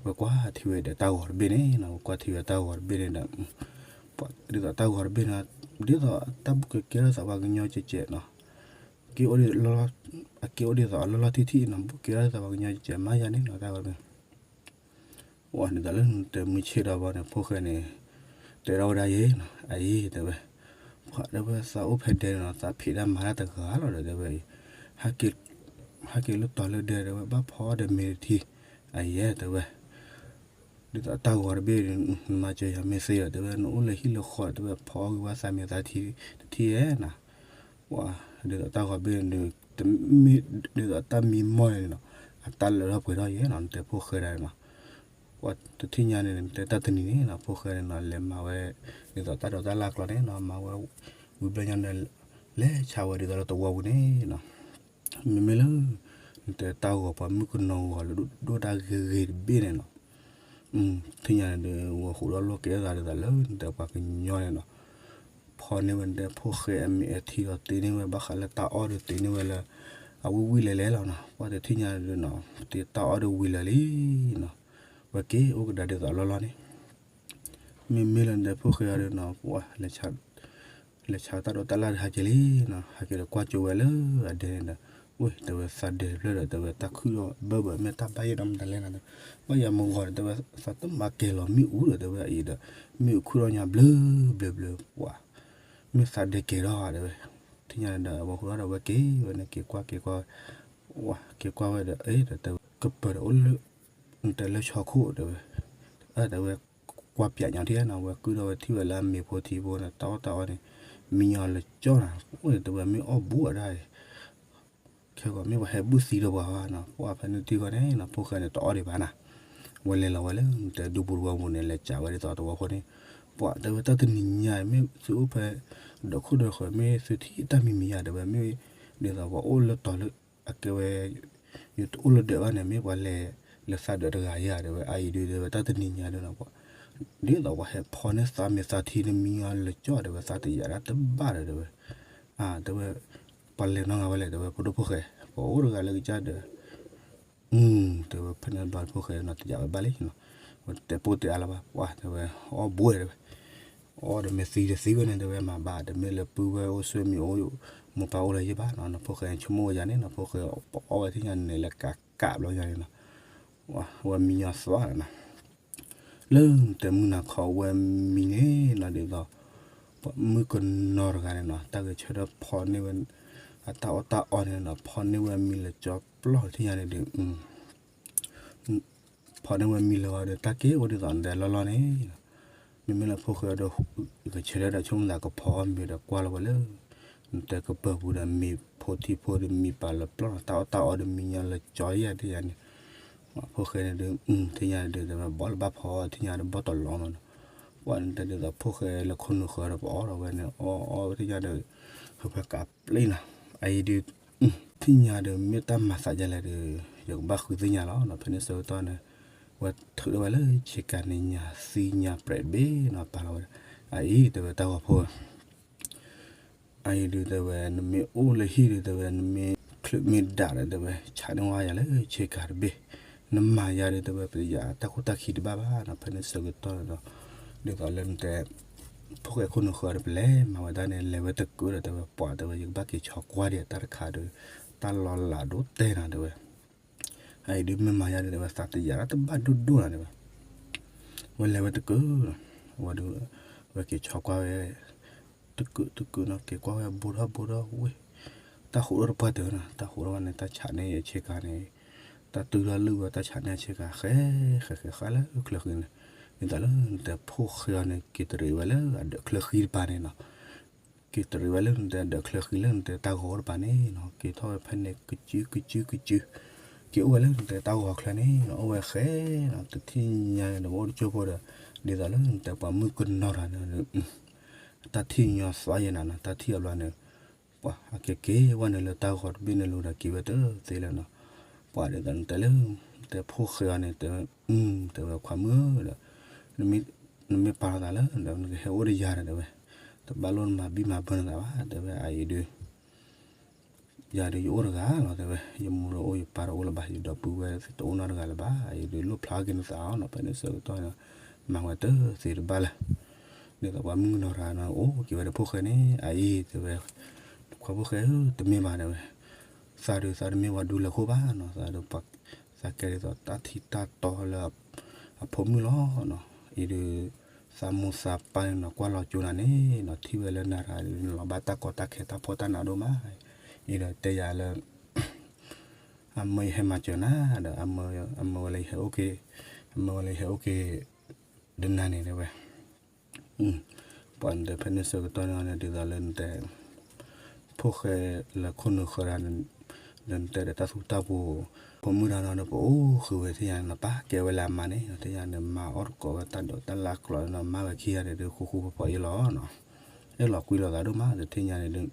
ဝဲကွၢ်ထံဝဲဒီးတၢ်ဂီၤတဘ့ၣ်န့ၣ်နီၤ ဝဲကွၢ်ထံဝဲတၢ်ဂီၤတဘ့ၣ်န့ၣ်ဒီး ဒ်သိးတၢ်ဂီၤတဘ့ၣ်န့ၣ် ဒ်သိးတၢ်ဘူၣ်ကဲကဲထီၣ်သးပှၤကညီကဲးကဲးနီၤ, က့ၤအိၣ်ဒ် အက့ၤအိၣ်ဒ်သိးအလီၢ်လီၢ်ထံထံနီၤ ဘူၣ်ကဲထီၣ်သးပှၤကညီကဲးကဲးမးယါန့ၣ်နီၤ တၢ်ဂီၤတဘ့ၣ် ဝဲဒ်သိးလၢနတဲမုၢ်ဆ့ၣ်ဒီးဘီန့ၣ် ဖိၣ်ဃဲန့ၣ် တဲထီၣ်ဝဲဒၣ်ယဲနီၤ အအံၤတဲဝဲ, ပှၤတဲဝဲသးအိၣ်ဖဲဒဲန့ၣ်နီၤ သးဖံးတၢ်မၤတၢ်တဂၤလီၤဒီးတဲဝဲအံၤ, ဟဲက့ၤလၢတီၤလၢဒဲတဲဝဲ ဘၣ်ဖီအီၣ်ဒီးမ့ၤတထံ, အယဲတဲဝဲ, ဒ်သိးတၢ်ဂီၤတဘ့ၣ် နမၤစၢၤယၤမ့ၢ်သ့ဒီးတဲဝဲ နအိၣ်လၢဟံၣ်လၢဃီတဲဝဲ ဖီအီၣ်ဂ့ၤဝဲသးမ့ၤသးထံတထံဧဲနီၤ ပှၤဒ်သိးတၢ်ဂီၤတဘ့ၣ်န့ၣ် ဒ်သိးတၢ်မံမီၢ်န့ၣ်နီၤ အတၢ်လၢထီၣ်ပှဲၤထီၣ်ယဲနီၤ နတဲဖိၣ်ဃဲဒၣ်နီၤ, ပှၤတထံၣ်ညါန့ၣ် နတဲတၢ်တနံၤန့ၣ်နီၤ ဖိၣ်ဃဲန့ၣ်နီၤ လဲၤမၤဝဲ ဒ်သိးတၢ်ဒိးတၢ်လၢ်ကျိးန့ၣ်နီၤ မၤဝဲဝံၤဘျီညါန့ၣ် လဲၤဆါဝဲဒ်သိးလၢတဝီပူၤန့ၣ်နီၤ မ့မ့ၢ်လၢ နတဲတၢ်ဂီၤပှၤမုၣ်ကနီၤဂီၤလၢဒိၣ်ဒိၣ်တၢ်ဂ့ၤဂ့ၤတဘ့ၣ်န့ၣ်နီၤ, ထံၣ်ညါန့ၣ်ဒီး ဝဲဃိးဒီးလိာ်ကဲသးဒ်သိးလၢနတဲပှၤကညီန့ၣ်နီၤ, ဖီန့ၢ်ဝဲနတဲဖိၣ်ဃဲအမ့ၢ်အထံဒီးတ့န့ၢ်ဝဲဘၣ်ဃးလၢတၢ်အီၣ်ဒီးတ့န့ၢ်ဝဲလၢ အဝံၣ်ဝံၣ်လဲၤလဲၤလီၤနီၤ, ပှၤတထံၣ်ညါန့ၣ်ဒီးနီၤ တ့တၢ်အီၣ်ဒီးဝံၤလၢာ်လံနီၤ, ဝဲက့ၤအိၣ်ကဒါဒ်သိးအလီၢ်လီၢ်န့ၣ်, မ့မ့ၢ်လၢနတဲဖိၣ်ဃဲအီၤဒီးနီၤ ပှၤလဲၤဆါ လဲၤဆါတၢ်ဒိးတၢ်လၢ်ဒီးဟးက့ၤလံနီၤ, ဟးက့ၤဒီးကွၢ်ကၠိဝဲလၢအဒဲန့ၣ်ဒီး, ဝ့ၢ် တဲဝဲ သးဒဲတဖျၢၣ်ဒီး တဲဝဲ တၢ်ခုၣ်ထီၣ်ဘၢဘၢ မ့ၢ်တၢ်ဘၣ်ယဲၢ်ဒီးမတၤလဲၣ်နီၤ, ဘၣ်ယၤမုၢ်ဂီၤဒီး တဲဝဲ သးတမၤကဲၤလီၤမ့ၣ်အူဒီး တဲဝဲအံၤဒီး, မ့ၣ်အူခုၣ်ထီၣ်ညါဘျၢဘျၢဘျၢ ပှၤ မ့ၢ်သးဒဲကဲၤထီၣ်ဧါ တဲဝဲ, ထံၣ်ညါန့ၣ်ဒီး အဝဲဟူထီၣ်ဒီးဝဲက့ၤဝဲန့ၣ် က့ၤကွၢ်က့ၤကွၢ်, ဝဲက့ၤကွၢ်ဝဲဒီး အ့ဒီး တဲဝဲ ကပၢၤဒီးအိၣ်လၢ နတဲလၢဆီခိၣ် တဲဝဲ, အတဲဝဲ ကွၢ်ပၠးညါထံၣ်နီၤ, ဝဲကုၣ်ထီၣ်ဝဲထံၣ်ဝဲလၢအမ့ၤဖိထံဖိန့ၣ် တၢ်အီၣ်တၢ်အီန့ၣ် မံညီလၢကၠီနီၤ, အိၣ်န့ၣ် တဲဝဲ မ့ၢ်အီၣ်ဘူးအဒၣ်အံၤ ခဲဂီၤမ့ၢ်ပှၤဟဲဘုၣ်သံဒီးပှၤဘၣ်နီၤ, ပှၤဖဲန့ၣ်တံၢ်ဃီန့ၣ်နီၤ ဖိၣ်ဃဲန့ၣ် တအီၣ်ဒံးဘၣ်နီၤ, ဝဲလဲၤလီၤဝဲလၢ နတဲဒူပူၤတဝီပူၤန့ၣ် လဲၤကးဝဲဒ်သိးတဝီဖိန့ၣ်, ပှၤတဲဝဲ တၢ်တနံၤညါအံၤ မ့ၢ်သုအိၣ်ဖဲ ဒီးခိၣ်ဒီးဃၢၤ မ့ၢ်သုထံၣ်တၢ်မံၤမံၤယါ တဲဝဲ မ့ၢ် ဒ်သိးပှၤအိၣ်လၢတီၤလၢ အကဲဝဲ ယတအိၣ်လၢဒၢးဘၣ်န့ၣ် မ့ၢ်ပှၤလဲၤလၢသးဒၢးတဂၤယါ တဲဝဲ အအံၤဒုး တဲဝဲ တၢ်တနံၤညါဒုးနီၤ ပှၤ ဒ်သိးပှၤဟဲဖီန့ၢ်သးမ့ၤသးထံန့ၣ် မံညီလၢကၠီ တဲဝဲ သးတယာ်ဒၣ်တဘၣ်ဒီး တဲဝဲ, တဲဝဲ ပှၤလဲၤနီတဂၤဝဲလဲၣ် တဲဝဲ ဖိဒိၣ်ဖိၣ်ဃဲ ပှၤအိၣ်တဂၤလၢကစၢ်ဒီး တဲဝဲ ဖဲန့ၣ်ဘျီဖိၣ်ဃဲနီၤ တယာ်ဝဲဘၣ်လံနီၤ, ဝဲတဲပိၢ်တဲအါလၢၤဘၣ် ပှၤ တဲဝဲ အီၣ်ဘှဲၣ် တဲဝဲ, အီၣ်ဒီးမ့ၢ်သံတသံဝဲန့ၣ် တဲဝဲ မၤဘၣ် တမ့ၢ်လၢပုၢ်ဝဲၢ်အိၣ်ဆူၣ်မံၤအိၣ် မိၢ်ပၢ်အိၣ်လၢၤယဲၢ်ဘၣ်နီၤ, ဖိၣ်ဃဲဆိကမိၣ်ဝဲယါန့ၣ်နီၤ ဖိၣ်ဃဲ ပအီၣ်ဝဲထံၣ်ညါန့ၣ် လၢကးကးဘျီညါန့ၣ်နီၤ, ဝဲမံညီသွါနီၤ လၢနတဲမုၢ်နၤခီဝဲမံန့ၣ်နီၤ ဒ်သိး ပှၤမုၣ်ကနီၤတဂၤန့ၣ်နီၤ တၢ်ဂဲၤဆၢထၢၣ်ဖီန့ၢ်ဝဲ အတၢ်အီၣ်တၢ်အီန့ၣ်နီၤ ဖီန့ၢ်ဝဲမံလၢကၠီပျီၢ်ထံၣ်ညါန့ၣ်ဒုး ဖီန့ၢ်ဝဲမံလၢအီၤဒီး တၢ်က့ၢ်အိၣ်ဒ်သိးနတဲလီၢ်လီၢ်န့ၣ် မ့မ့ၢ်လၢဖိၣ်ဃဲဒီး ဂဲၤဆၢထၢၣ်ဒီးဆိကမိၣ်သးကဖီအီၣ်မံဒီးကွၢ်လီၤဝဲလၢ နတဲကပၢၤပူၤဒီးမ့ၤဖိထံဖိဒီးမံပာ်လၢပျီၢ်နီၤ တၢ်အီၣ်တၢ်အီဒီးမံညီလၢကၠီယါထံၣ်ညါန့ၣ် ဖိၣ်ဃဲန့ၣ်ဒုး ထံၣ်ညါန့ၣ်ဒုး တဲဝဲဘီလၢဘၣ်ဖီထံၣ်ညါဒီးဘီၣ်တလီၤနီၤ, ပှၤနတဲဒ်သိးဖိၣ်ဃဲလၢခိၣ်နူာ်ဃၢၤဒီးပအီၣ်ဒီးဝဲန့ၣ် အီၣ်အီၣ်ဝဲထံၣ်ညါဒီး ဟၢဖၢကးပျ့ၤနီၤ, အအံၤဒုး ထံၣ်ညါဒီးမ့ၢ်တၢ်မၤသးဒ်လဲၣ်ဒီး ယကဘၣ်ဃုသ့ၣ်ညါလီၤနီၤ, ဖဲန့ၣ်ဆၢကတီၢ်န့ၣ် ဝဲထုးထီၣ်ဝဲလၢဆ့ကၤန့ၣ် ညၣ်သံညၣ်ပြဲးတဘ့ၣ်နီၤ ပာ်လီၤဝဲ, အအံၤတဲဝဲတၢ်ဂီၤဖိ အအံၤဒုးတဲဝဲ နမ့ၢ်အိၣ်လၢဟံၣ်ဒုးတဲဝဲ နမ့ၢ်ချုးမ့ၢ်ဒၣ်ဒီးတဲဝဲ ဆးန့ၢ်ဝဲယၤလၢဆ့ကၤတဘ့ၣ်, နမၤယၤဒုးတဲဝဲ ပယၤတၢ်ခိၣ်တၢ်ခံတဘၣ်ဘၣ်နီၤ, ဖဲန့ၣ်ဆၢကတီၢ်ဒီး ဒ်သိးလၢနတဲ ဖိၣ်ဃဲခိၣ်နူာ်ဃၢၤဒီးပလဲၤမၤဝဲဒၣ်န့ၣ် လဲၤဝဲတကုးဒီးတဲဝဲ ပှၤတဲဝဲ ယကဘၣ်က့ၤဆီကွၢ်ဒံးတၢ်တခါဒီး တၢ်လီၤလးဒိၣ်တဲာ်နီၤတဲဝဲ အအံၤဒုးမ့ၢ်မၤယၤဒုးတဲဝဲ သးတယာ်ဒၣ်တဘၣ်ဒိၣ်ဒိၣ်နီၤတဲဝဲ, ဝဲလဲၤဝဲတကုး, ဝဲဒုး, ဝဲက့ၤဆီကွၢ်ဝဲ, တကုးတကုးနီၤ က့ၤကွၢ်ဝဲဘိထီၣ်ဘိထီၣ်ဝ့ၢ်, တၢ်ဃိးထီၣ်တပှၢ်တၢၢ်နီၤ တၢ်ဃိးထီၣ်ဝဲန့ၣ် တၢ်ဆးန့ၢ်အဆ့ကၤန့ၣ်, တၢ်တုၤထီၣ်လုၢ်ဝဲတၢ်ဆးန့ၢ်အဆ့ကၤ ဃဲ, ဃဲဃဲဃဲလၢချၢဃံန့ၣ်, ဒ်သိးလၢနတဲဖိၣ်ဃဲအီၤန့ၣ် က့ၤတရံးဝဲလၢအဒၢးချၢဃံတပၤန့ၣ်နီၤ က့ၤတရံးဝဲလၢနတဲဒၢးချၢဃံလၢနတဲတၢ်ဂီၤတပၤန့ၣ်နီၤ က့ၤထီၣ်ဝဲဖဲန့ၣ် ကစုကစုကစု, က့ၤအိၣ်ဝဲလၢနတဲတၢ်ဂီၤချၢန့ၣ်နီၤ အိၣ်ဝဲဃဲနီၤ တထံၣ်ညါန့ၣ် အိၣ်တကၠိဖိဒီး, ဒ်သိးလၢနတဲပှၤမုၣ်ကနီၤတဂၤန့ၣ်, တၢ်ထံၣ်ညီသွါယဲနီၤ တၢ်ထံၣ်အဘျီန့ၣ်, ပှၤအက့ၤက့ၤဝဲန့ၣ်လၢတၢ်ဂီၤတဘ့ၣ်န့ၣ်လိၤဒီး က့ၤဝဲတသ့လၢၤနီၤ, ပှၤဒ်သိးနတဲလၢ, တဲဖိၣ်ဃဲအီၤန့ၣ် တဲဝဲ, တဲဝဲခွါမုၣ်ဒီး နမ့ၢ်ပာ်လီၤသးလၢ နကဟဲအိၣ်ဒီးယၤဒီးတဲဝဲ, တဘၣ်လိၣ်နမၤဘံၣ်မၤဘၢနသးဘၣ် တဲဝဲ အအံၤဒုး ယၤဒုးယအိၣ်တဂၤလီၤ တဲဝဲ, ယမိၢ်ဒီးအိၣ်ယပၢ်ဒီးအိၣ်လၢၤဘၣ် ယဒီပုၢ်ဝဲၢ်တအိၣ်နီတဂၤလၢၤဘၣ် အအံၤဒုးလိၣ်ဖျါက့ၤနသးအီၤနီၤ ဖဲန့ၣ်ဆၢကတီၢ်န့ၣ်, မၤဝဲတသ့တဘၣ်လၢၤ, ဒ်သိးပှၤမုၣ်ကနီၤတဂၤန့ၣ် အိၣ်က့ၤဝဲဒီးဖိၣ်ဃဲန့ၣ် အအံၤတဲဝဲ, ခွါဖိၣ်ဃဲဧၢ တမ့ၢ်ဘၣ်တဲဝဲ, သးဒုးသးတမ့ၢ်ပှၤဒူလၢၤခိၣ်ဘၣ်နီၤ သးဒုး သးကဲဒ်သိးတၢ်ထံတၢ်တီလၢအဖိမုၣ်လီၤနီၤ, အံၤဒုး သးမိၢ်သးပၢ်န့ၣ်နီၤ ကွၢ်လီၤကၠိနၤန့ၣ်နီၤ ထံၣ်ဝဲလၢနၤတဂၤဒုး နလီၤဘၣ်တၢ်ကီတၢ်ခဲတၢ်ဖှီၣ်တၢ်နးဒိၣ်မး, အံၤဒီးတဲယၤလၢ အမၢယဟဲမၤစၢၤနၤဒီး အမၢဝဲလၢယဟဲအိၣ်က့ၤ, အမၢဝဲလၢယဟဲအိၣ်က့ၤ ဒီးနၤန့ၣ်တဲဝဲ ပှၤနတဲဖဲန့ၣ်ဆၢကတီၢ်န့ၣ် ဒ်သိးလၢနတဲ ဖိၣ်ဃဲလၢခိၣ်နူာ်ဃၢၤတဂၤန့ၣ် ဒီးနတဲဒီးတၢ်သူတၢ်ပှိၤ, ဖိမုၣ်တဂၤန့ၣ်ဒီး ပအိၣ်ဃုာ်ဝဲထံၣ်ညါန့ၣ်နီၤ ပာ်ကဲဝဲလၢအမါန့ၣ် ထံၣ်ညါန့ၣ် မၤအီၣ်တကိးဝဲတၢ်ဒိးတၢ်လၢကျိးန့ၣ်နီၤ မၤဝဲခံဂၤန့ၣ်ဒီး ဃူဃူဖိးဖိးအ့ၣ်လီၤနီၤ, အ့ၣ်လီၤကွံလီၤသးဒိၣ်မး တထံၣ်ညါန့ၣ်ဒီး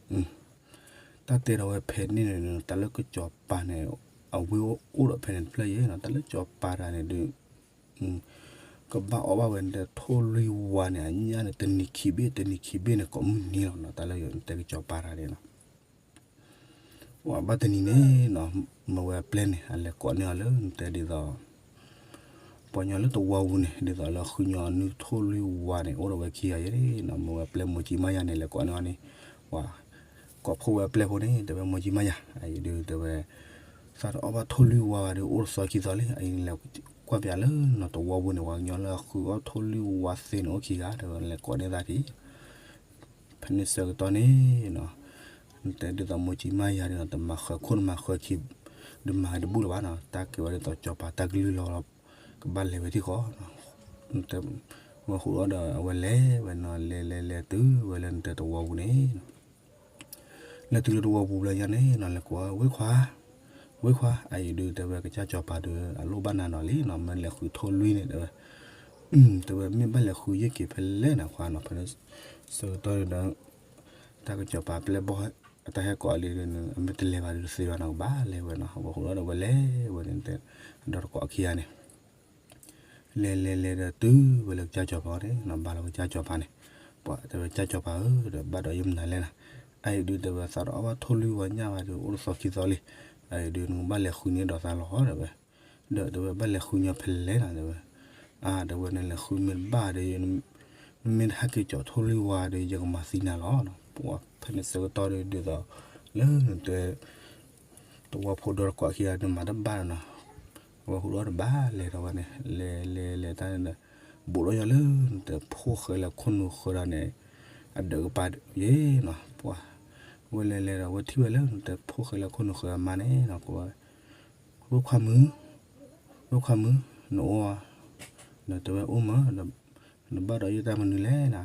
တၢ်တဲဒီးဝဲဖဲန့ၣ်န့ၣ် တၢ်လၢကစီၤပၤန့ၣ် အဝ့ၢ်အိၣ်ဒီးဖဲန့ၣ်တဖျၢၣ်ယဲနီၤ တၢ်လၢကစီၤပၤတဂၤန့ၣ်ဒီး ကဘၣ်အီၣ်ဘၣ်ဝဲနတဲထိၣ်လွံၢ်ဝါန့ၣ် အညၣ်န့ၣ် တနံၤခံဘ့ၣ် တနံၤခံဘ့ၣ်န့ၣ် ကိးမုၢ်နံၤလီၤနီၤ တၢ်လၢနတဲကစီၤပၤတဂၤန့ၣ်နီၤ, ဝဲဘၣ်တနံၤန့ၣ်နီၤ မၢဝဲအပျဲၢ်န့ၣ် အလဲၤကိးန့ၢ်အီၤလၢနတဲဒ်သိး ပှၤကညီလၢတဝီပူၤန့ၣ် ဒ်သိးလၢဃုညီနုၢ်ထိၣ်လွံၢ်ဝါန့ၣ် အိၣ်ဒီးဝဲခံဂၤယဲန့ၣ်နီၤ, မ့ၢ်ဝဲပျဲၢ်မိၢ်ကံမါယၤန့ၣ် လဲၤကိးန့ၢ်အီၤန့ၣ်, ပှၤ ကိးဖှိၣ်ဝဲပျဲၢ်ဖိန့ၣ် တဲဝဲမိၢ်ကံမါယၤ, အအံၤဒုးတဲဝဲ သးတအီၣ်ဘၣ်ထိၣ်လွံၢ်ဝါဘၣ်ဒီး အိၣ်တသီခံသီလံ, အအံၤလဲၤကွၢ်ပၠးလၢနီၤတဝီပူၤန့ၣ် ပှၤကညီလၢအဃုအီၣ်ထိၣ်လွံၢ်ဝါသ့န့ၣ် အိၣ်ခံဂၤ တဲဝဲလဲၤကိးန့ၢ်သးထံး ဖဲန့ၣ်ဆၢကတီၢ်န့ၣ်နီၤ, နတဲဒ်သိးမိၢ်ကံမါယၤဒ်နီၤ တမၤဃၢၤခိၣ်တမၤဃၢၤခံ, ဒုးမၤတဘူၣ်လၢၤဘၣ်နီၤ, တၢ်ကဲဝဲဒ်သိးကၠီၤပၤတၢ်ကလုၢ်လီၤလီၤ, ကဘၣ်လဲၤဝဲထံၣ်ဃီ, တဲ, ဝဲဟူးထီၣ်ဒီးအဝဲလဲၤဝဲနီၤ, လဲၤလဲၤလဲၤတုၤဝဲလၢနတဲတဝီပူၤန့ၣ် လဲၤတုၤလၢတဝီပူၤဘျီညါန့ၣ်နီၤ လဲၤကိးဝဲခွါ, ဝဲခွါ, အအံၤဒုးတဲဝဲကစၢ်ကၠီၤပၤဒုး အလိၣ်ဘၣ်နၤနီၤလံနီၤ, မ့ၢ်လဲၤဃုထိၣ်လွံၢ်န့ၣ်တဲဝဲ, တဲဝဲမ့ၢ်ဘၣ်လဲၤဃုယ့ၢ်က့ၤဖဲလဲၣ်နၤခွါနီၤ, ဖဲန့ၣ်ဆၢကတီၢ်ဒီး တၢ်ကစၢ်ကၠီၤပၤပျဲၢ်ဘီၣ် အတၢ်ဟဲကိးလံဒီး အမ့ၢ်တလဲၤဘၣ်ဒီးတသ့ဘၣ်နီၤ, ကဘၣ်လဲၤဝဲနီၤ, အဝဲဟူးထီၣ်ဒီးဝဲလဲၤဝဲန့ၣ်တဲ, အဒီတကိးခံဂၤန့ၣ် လဲၤလဲၤလဲၤဒီးတုၤဝဲလၢကစၢ်ကၠီၤပၤန့ၣ်နီၤ, ဘၣ်လီၤကစၢ်ကၠီၤပၤန့ၣ်, ပှၤတဲဝဲကစၢ်ကၠီၤပၤဧၢ ဒီးဘၣ်ဒီးယမနုၤလဲၣ်နၤ, အအံၤဒုးတဲဝဲသးတအီၣ်ဘၣ်ထိၣ်လွံၢ်ဝါညၣ်ဘၣ်ဒီး အိၣ်တသီခံသီလံ, အအံၤဒုးနကဘၣ်လဲၤဃုန့ၢ်ဒီးသးလီၤတဲဝဲ, ဒီးတဲဝဲဘၣ်လဲၤဃုညီဖဲလဲၣ်နၤတဲဝဲ, အါ တဲဝဲနလဲၤဃုမ့ၢ်တဘၣ်ဒီး နမ့ၢ်တဟဲက့ၤကၠီၤထိၣ်လွံၢ်ဝါဒီး ယကမၤသံနၤလီၤ, ပှၤဖဲန့ၣ်ဆၢကတီၢ်ဒီးဒ်သိး လၢနတဲ တဝီဖိဒီတကိးခံဂၤန့ၣ်မၤတဘၣ်လီၤနီၤ, အဝဲဟူးထီၣ်ဒီးဘၣ်လဲၤဒီးဝဲန့ၣ် လဲၤလဲၤလဲၤတၢ်န့ၣ်ဒီး ဘူးထီၣ်ညီလၢနတဲဖိၣ်ဃဲလၢခိၣ်နူာ်ဃၢဒီးန့ၣ် အဒၢးကပၤယဲနီၤ, ပှၤ ဝဲလဲၤလဲၤဒီး ဝဲထံၣ်ဝဲလၢနတဲဖိၣ်ဃဲလၢခိၣ်နူာ်ဃၢအမါန့ၣ်နီၤ, ကိးဝဲ ဝဲခွါမုၣ်, ဝဲခွါမုၣ်, နအိၣ်ဧါ, ဒီးတဲဝဲအိၣ်မး နဘၣ်ဒီးယတၢ်မနုၤလဲၣ်နၤ,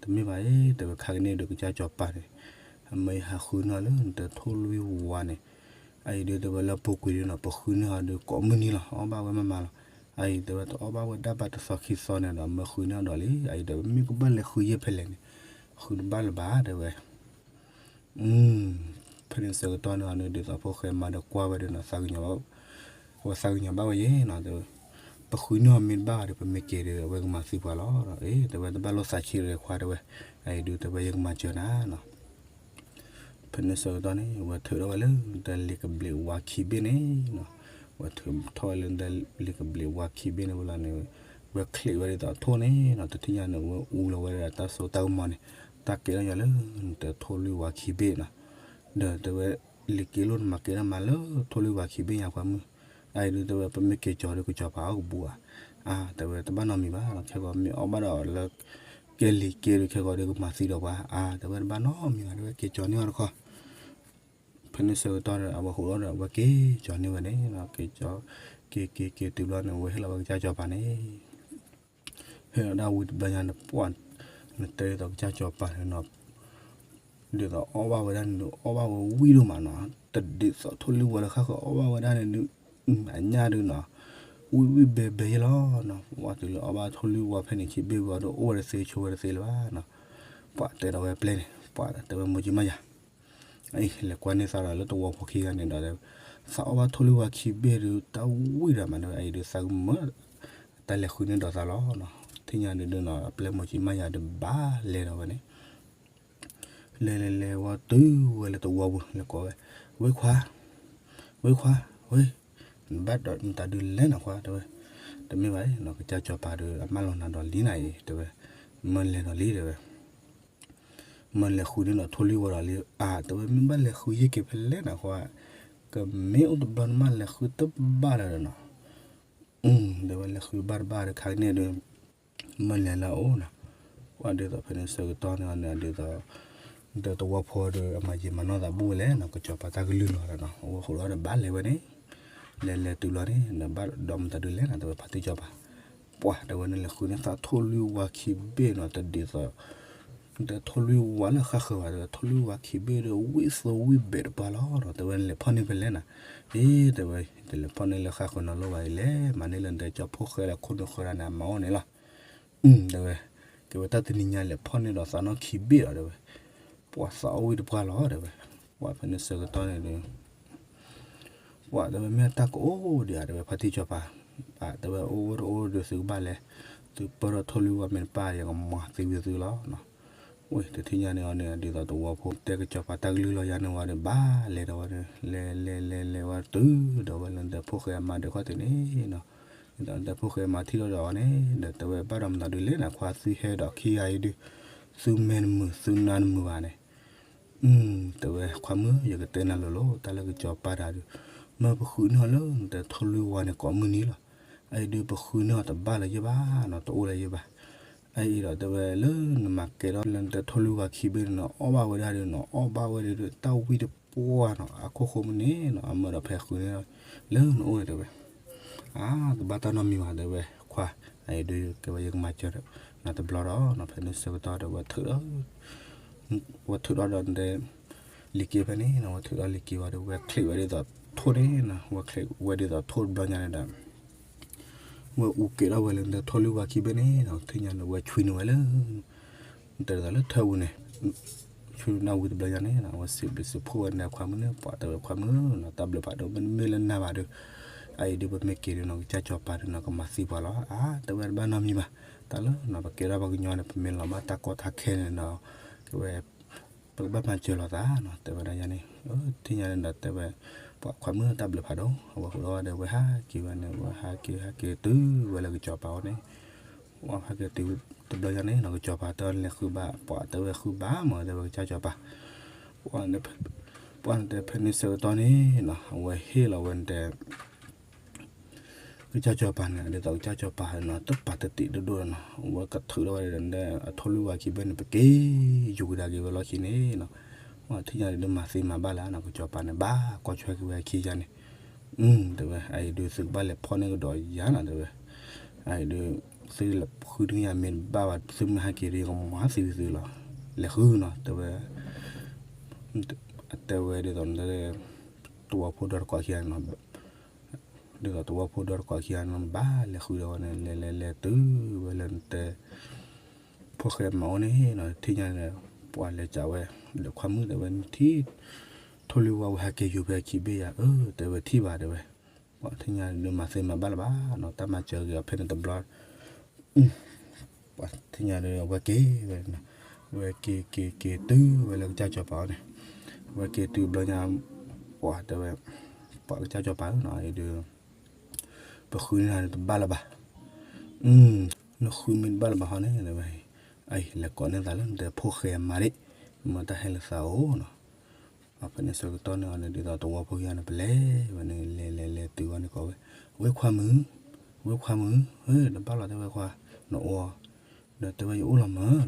တမ့ၢ်ဘၣ်အံၤ တဲဝဲခါကန့ၣ်ဒီးကစၢ်ကၠီၤပၤန့ၣ် အမၢယဟးဃုန့ၢ်အီၤလၢနတဲထိၣ်လွံၢ်ဝါန့ၣ်, အအံၤဒုးတဲဝဲလၢပူၤကွံာ်ဒုးနီၤ ပဃုန့ၢ်အီၤဒီးကိးမုၢ်နံၤလီၤ အီၣ်ဘၣ်ဝဲမးမးလီၤ, အအံၤတဲဝဲတအီၣ်ဘၣ်ဝဲဒၣ်ဘၣ်တသီခံသီန့ၣ်ဒီး မၢဃုန့ၢ်အီၤဒီးလံ, အအံၤဒီးမ့ၢ်ကဘၣ်လဲၤဃုယဲၢ်ဖဲလဲၣ်န့ၣ် ဃုတဘၣ်လၢၤဘၣ်တဲဝဲ ဖဲန့ၣ်ဆၢကတီၢ်န့ၣ်အီၤန့ၣ် ဒ်သိးဖိၣ်ဃဲမါဒီးကွၢ်ဝဲဒီးနီၤ သးကညီၤဘၣ်, ဝဲသးကညီၤဘၣ်ဝဲယဲနီၤ, တဲဝဲ ပဃုန့ၢ်အီၤမ့ၢ်တဘၣ်ဒီး ပမ့ၢ်က့ၤဒီး အဝဲကမၤသံပှၤလီၤ, အ့ တဲဝဲတဘၣ်လိာ်သးဆံးဒီးခွါတဲဝဲ, အအံၤဒုးတဲဝဲယကမၤစၢၤနၤနီၤ ဖဲန့ၣ်ဆၢကတီၢ်န့ၣ် ဝဲထုးထီၣ်ဝဲလၢနတဲလံာ်ကဘျံးဝါခံဘ့ၣ်န့ၣ်နီၤ, ဝဲထုးထီၣ်ဝဲလၢနတဲလံာ်ကဘျံးဝါခံဘ့ၣ်န့ၣ်ဝဲလီၤန့ၣ်, ဝဲချံးဝဲဒ်သိးထိၣ်န့ၣ်နီၤ, တထံၣ်ညါန့ၣ် ဝဲအူလီၤဝဲဒၣ်တၢ်စိတၢ်ကမီၤန့ၣ်, တၢ်ကဲထီၣ်ညီလၢနတဲထိၣ်လွံၢ်ဝါခံဘ့ၣ်နီၤ, ဒီးတဲဝဲ လံာ်က့လိၣ်နမၤကဲထီၣ်မးလၢထိၣ်လွံၢ်ဝါခံဘ့ၣ်ညါခွါမုၣ်, အအံၤဒုးတဲဝဲပမ့ၢ်က့ၤကၠီၤဒီးကစၢ်ပၤအီၣ်ကဘူးဧါ, အါ တဲဝဲတဘၣ်နီတမံၤဘၣ်နီၤ, ခဲကီးမ့ၢ်အီၣ်ဘၣ်ဒီးလၢ ကဲလံာ်က့ဒီးခဲကီးဒီးကမၤသံဒီးပှၤ, အါ တဲဝဲတဘၣ်နီတမံၤဘၣ် တဲဝဲက့ၤကၠီၤန့ၢ်အီၤတခီ ဖဲန့ၣ်ဆၢကတီၢ်ဒီး အဝဲဟူးထီၣ်ဒီး အဝဲက့ၤကၠီၤန့ၢ်ဝဲန့ၣ်, က့ၤကၠီၤ က့ၤက့ၤက့ၤတုၤဘျီန့ၣ် ဝဲဟ့ၣ်လီၤဝဲကစၢ်ကၠီၤပၤန့ၣ်, ဟ့ၣ်လီၤဒၣ်ဝံၤတဘျီညါန့ၣ် ပှၢ် နတဲဒ်သိးကစၢ်ကၠီၤပၤန့ၣ်နီၤ, ဒ်သိးအီၣ်ဘၣ်ဝဲဒၣ်န့ၣ် အီၣ်ဘၣ်ဝဲဝံၣ်ဒိၣ်မးနီၤ, တဒ်သိးထိၣ်လွံၢ်ဝါလၢဃၣ်ဃၢၤ အီၣ်ဘၣ်ဝဲဒၣ်န့ၣ်ဒုး အညၣ်ဒုးနီၤ, ဝံၣ်ဝံၣ်ဘဲဘဲယဲလီၤနီၤ, ပှၢ်တုၤလၢအီၣ်ဘၣ်ထိၣ်လွံၢ်ဝါဖဲန့ၣ်ခံဘ့ၣ်ဝံၤအီၤဒီး အိၣ်ဝဲတသ့ဆိးဝဲတသ့လၢၤဘၣ်နီၤ, ပှၢ်တဲဒီးဝဲပျဲၢ်န့ၣ် ပှၢ်တဲဝဲမိၢ်ကံမါယၤ အံၤ လဲၤကွၢ်န့ၢ်သးဒီးလၢတဝီဖိခံဂၤန့ၣ်ဒီး သးအီၣ်ဘၣ်ထိၣ်လွံၢ်ဝါခံဘ့ၣ်ဒုး တၢ်ဝံၣ်ဒီးမးန့ၣ် အံၤဒုးသးကမၢ တၢ်လဲၤဃုန့ၢ်ဒီးသးလီၤနီၤ, ထံၣ်ညါဒုးဒုးနီၤ အပျဲၢ်မိၢ်ကံမါယၤဒုးဘၣ်လဲၤဒီးဝဲန့ၣ် လဲၤလဲၤလဲၤဝဲတုၤဝဲလၢတဝီပူၤ လဲၤကိးဝဲ ဝ့ခွါ ဝ့ခွါ ဝ့ၢ် နဘၣ်ဒီးနတၢ်ဒုးလဲၣ်နခွါ တဲဝဲ, တမ့ၢ်ဘၣ်နီၤ ကစၢ်ကၠီၤပၤဒီး အမၢလီၤနၤဒီးလံနၤအံၤ တဲဝဲ, မၢလဲၤဒီးလံ တဲဝဲ မၢလဲၤဃုန့ၢ်ဒီးထိၣ်လွံၢ်ဝါဒီးလံ အါ တဲဝဲ မ့ၢ်ဘၣ်လဲၤဃုယ့ၢ်က့ၤဖဲလဲၣ်နခွါ, ကမ့ၢ်အိၣ်တဘျီနမၢလဲၤဃုတဘၣ်လၢၤဒီးနီၤ, တဲဝဲလဲၤဃုဘၣ်တဘၣ်ဒီးခါကန့ၣ်ဒီး မၢလဲၤလၢအအိၣ်နီၤ, ပှၢ်ဒ်သိးဖဲန့ၣ်ဆၢကတီၢ်န့ၣ်န့ၣ်ဒ်သိး ဒီးတဝီဖိဒီး အမၤယံာ်မၤနီၢ်သးဘူၣ်ဝဲလဲၣ်နီၤ ကစၢ်ကၠီၤပၤတၢ်ကလုၢ်လီၤဒီးနီၤ အဝဲဃိးဒီးဘၣ်လဲၤဝဲန့ၣ်, လဲၤလဲၤတုၤလီၤန့ၣ် နဘၣ်ဒီးမတၤဒုးလဲၣ်နီၤ တဲဝဲဖါတံၢ်ကၠီၤပၤ, ပှၢ်တဲဝဲန့ၣ်လဲၤဃုန့ၢ်သးထိၣ်လွံၢ်ဝါခံဘ့ၣ်နီၤ တဒ်သိး တဲထိၣ်လွံၢ်ဝါလၢဃၣ်ဃၢၤဘၣ် တဲဝဲထိၣ်လွံၢ်ဝါခံဘ့ၣ်ဒီး ဝံၣ်သိဝံၣ်ဘဲးတပှၢ်လီၤနီၤ တဲဝဲနလဲၤဖီၣ်န့ၢ်ဖဲလဲၣ်နီၤ, အ့ တဲဝဲ တလဲၤဖီၣ်န့ၢ်လၢဃၣ်ဃၢၤနီၤလိၣ်ဘၣ်အံၤလဲၣ် မၤန့ၢ်လၢနတဲကၠီဖိၣ်ဃဲလၢခိၣ်နူာ်ဃၢၤဒၣ်န့ၣ် အမၤအိၣ်န့ၣ်လီၤ, တဲဝဲ ကဲဝဲတၢ်တနံၤညါလဲၤဖီၣ်န့ၢ်ဒီးသးနီၣ်ခံဘ့ၣ်လီၤ တဲဝဲ, ပှၢ်သးအိၣ်ဝံၣ်တပှၢ်လီၤ တဲဝဲ, ပှၢ်ဖဲန့ၣ်ဆၢကတီၢ်န့ၣ်ဒီး ပှၢ်တဲဝဲမ့ၢ်တၢ်ကအိၣ်ဒံးဧါ တဲဝဲဖါတံၢ်ကၠီၤပၤ, တဲဝဲအိၣ်ဝဲတအိၣ်ဒီးသုကဘၣ်လဲၤ, သုပၢၢ်ထီၣ်ထိၣ်လွံၢ်ဝါမ့ၢ်တပၢ် ယကမၤသံဝံၤသုလီၤနီၤ, ဝဲတထံၣ်ညါန့ၣ်အီၤန့ၣ် ဒ်သိးတဝီဖိတဲကစၢ်ကၠီၤပၤတၢ်ကလုၢ်လီၤယါန့ၣ်ဝဲဒီး ဘၣ်လဲၤဒီးဝဲဒီး လဲၤလဲၤလဲၤလဲၤဝဲတုၤဒီးဝဲလၢနတဲဖိၣ်ဃဲအမါဒုးခီၣ်ထံးန့ၣ်နီၤ, ဒီးတဲဖိၣ်ဃဲမၤထံၣ်ထီၣ်ဒီးအီၤန့ၣ် ဒီးတဲဝဲဘၣ်ဒီးမနုၤဒုးလဲၣ်န့ၣ် ခွါသုဟဲဒီးခံဂၤအံၤဒုး သုမဲာ်နမုာ်သုနါနမုာ်ဘၣ်န့ၣ် တဲဝဲခွါမုၣ် ယကတဲနၤလိၤလိၤ တၢ်လၢကစီၤပၤတဂၤဒုး မ့ၢ်ပဃုန့ၢ်အီၤလၢနတဲထိၣ်လွံၢ်ဝါန့ၣ်ကိးမုၢ်နံၤလီၤ. အအံၤဒုးပဃုန့ၢ်အီၤတဘၣ်လၢၤယဲၢ်ဘၣ်နီၤ တအိၣ်လၢၤယဲၢ်ဘၣ်. အအံၤဒီးတဲဝဲလၢနမၤကဲထီၣ်လၢနတဲထိၣ်လွံၢ်ဝါခံဘ့ၣ်န့ၣ်နီၤ အီၣ်ဘၣ်ဝဲဒၣ်ဒုးနီၤ အီၣ်ဘၣ်ဝဲဒၣ်ဒုး တၢ်ဝံၣ်တပှၢ်နီၤ အခိၣ်ဃိမုၢ်န့ၣ်နီၤ အမၢဒီးဖဲဃုန့ၢ်လၢနအိၣ်န့ၣ်တဲဝဲ အါ တဘၣ်တၢ်နီတမံၤဘၣ်တဲဝဲခွါ အအံၤဒုးကဲဝဲယကမၤစၢၤဒီး နၤတဘျီဒီးနီၤ ဖဲန့ၣ်ဆၢကတီၢ်ဒီးဝဲထုးဒီး ဝဲထုးဒီးဒီးတဲ လံာ်က့ဖဲန့ၣ်နီၤ ဝဲထုးဒီးလံာ်က့ဝဲဒီး ဝဲချံးဝဲဒ်သိးထိၣ်န့ၣ်နီၤ ဝဲချံးဝဲဒ်သိးထိၣ်တဘျီညါန့ၣ်ဒီး ဝဲအူကဲထီၣ်ဝဲလၢနတဲထိၣ်လွံၢ်ဝါခံဘ့ၣ်န့ၣ်နီၤ ထံၣ်ညါန့ၣ် ဝဲဆွံန့ၢ်ဝဲလၢ တဲဒ်သိးလၢထၢပူၤန့ၣ် ဆွံနၢ်ဝံၤတဘျီညါန့ၣ်နီၤ အဝဲစံးဘျုးစံးဖှိၣ်ဝဲန့ၣ်ခွါမုၣ်န့ၣ် ပှၤတဲဝဲခွါမုၣ်နီၤ တၢ်ဘျုးဖးဒိၣ် မ့တမ့ၢ်လၢနၤဘၣ်ဒီး အအံၤဒုးပမ့ၢ်က့ၤဒုးနီၤ ကစၢ်စီၤပၤဒုးနီၤ ကမၤသံပှၤလီၤ. အါ တဲဝဲတဘၣ်နီတမံၤဘၣ် တၢ်လၢနီၤ ပကဲထီၣ်ပှၤကညီန့ၣ် ပမ့ၢ်လီၤဘၣ်တၢ်ကီတၢ်ခဲန့ၣ်နီၤ ကဲဝဲ ပကဘၣ်မၤစၢၤလိာ်သးနီၤ တဲဝဲဒၣ်ယၤန့ၣ် ထံၣ်ညါန့ၣ်ဒီးတဲဝဲ ပှၤခွါမုၣ်တၢ်ဘျုးဖးဒိၣ် အဝဲဃုာ်ဒီးဝဲဒီး ဝဲဟးက့ၤဝဲန့ၣ် ဝဲဟးက့ၤဟးက့ၤတုၤဝဲလၢကစီၤပၤအအိၣ်န့ၣ် ဝဲဟးက့ၤတုၤတဘျီညါန့ၣ်နီၤ ကစီၤပၤတဲလဲၤဃုဘါ ပှၤတဲဝဲဃုဘါမး တဲဝဲကစၢ်စီၤပၤ ပှၤတဲဖဲန့ၣ်ဆၢကတီၢ်န့ၣ်နီၤ အဝဲဟ့ၣ်လီၤဝဲန့ၣ်တဲ ကစၢ်စီၤပၤန့ၣ် ဒ်သိးကစၢ်စီၤပၤနီၤ တပာ်တတံးဒိၣ်ဒိၣ်နီၤ အဝဲကထုးထီၣ်ဝဲဒီး အထိၣ်လွံၢ်ဝါခံဘ့ၣ်န့ၣ် ပက့ၤယူၤကဒါက့ၤဝဲလီၢ်ခံန့ၣ်နီၤ ထံၣ်ညါဒုးမၤသ့မၤဘၣ်လၢၤနီၤ ကစီၤပၤန့ၣ် ဘၣ်ကွၢ်ထွဲက့ၤဝဲအခံယါန့ၣ် တဲဝဲ အအံၤဒုးသုကဘၣ်လဲၤဖီၣ်န့ၢ်ကဒီးယၤနီၤ တဲဝဲ အအံၤဒုး သုလဲၤဃုန့ၢ်ယၤမ့ၢ်တဘၣ်ဘၣ် သုမ့ၢ်ဟဲက့ၤဒီး ယကမၤသံသုလီၤ လဲၤဃုနီၤ တဲဝဲ တဲဝဲဒ်သိး တဝီဖိဒီတကိးခံဂၤန့ၣ်နီၤ ဒ်သိးတဝီဖိဒီတကိးခံဂၤန့ၣ် ဘၣ်လဲၤဃုဒီးဝဲန့ၣ် လဲၤလဲၤလဲၤတုၤဝဲလၢနတဲ ဖိၣ်ဃဲမၤအိၣ်န့ၣ်နီၤ ထံၣ်ညါန့ၣ် ပှၤလဲၤစးဝဲ ဒီးခွါမုၣ်တဲဝဲနထံၣ် ထိၣ်လွံၢ်ဝါဝဲဟဲက့ၤယူၤဖဲခံဘ့ၣ်ယၤ အၢ တဲဝဲထံၣ်ဘၣ်တဲဝဲ ပှၤထံၣ်ညါဒုးမၤသ့မၤဘၣ်လၢၤဘၣ်နီၤ တၢ်မၤစၢၤက့ၤအီၤဖဲန့ၣ်တဘျီ ပှၤထံၣ်ညါဒုးဝဲက့ၤဝဲနီၤ ဝဲက့ၤက့ၤက့ၤတုၤဝဲလၢကစၢ်စီၤပၤအအိၣ်န့ၣ် ဝဲက့ၤတုၤတဘျီညါ ပှၤတဲဝဲ ပှၤကစၢ်စီၤပၤဧၢနီၤ အံၤဒုး ပဃုန့ၢ်နၤဒုးတဘၣ်လၢၤဘၣ် နဃုမ့ၢ်တဘၣ်လၢၤဘၣ်ဟီန့ၣ် တဲဝဲ အံၤလဲၤကိးန့ၢ်သးလၢနတဲဖိၣ်ဃဲမၤဒံး မ့ၢ်တၢ်ဟဲလၢသးအိၣ်နီၤ အဖဲန့ၣ်ဆၢကတီၢ်န့ၣ်အီၤန့ၣ် ဒ်သိးတဝီဖိခံဂၤန့ၣ် ပလဲၤဝဲန့ၣ် လဲၤလဲၤလဲၤတုၤဝဲန့ၣ်ကိးဝဲ ဝဲခွါမုၣ် ဝဲခွါမုၣ် ဟဲ တဘၣ်လီၤတဲဝဲခွါ နအိၣ် ဒီးတဲဝဲယအိၣ်လီၤမး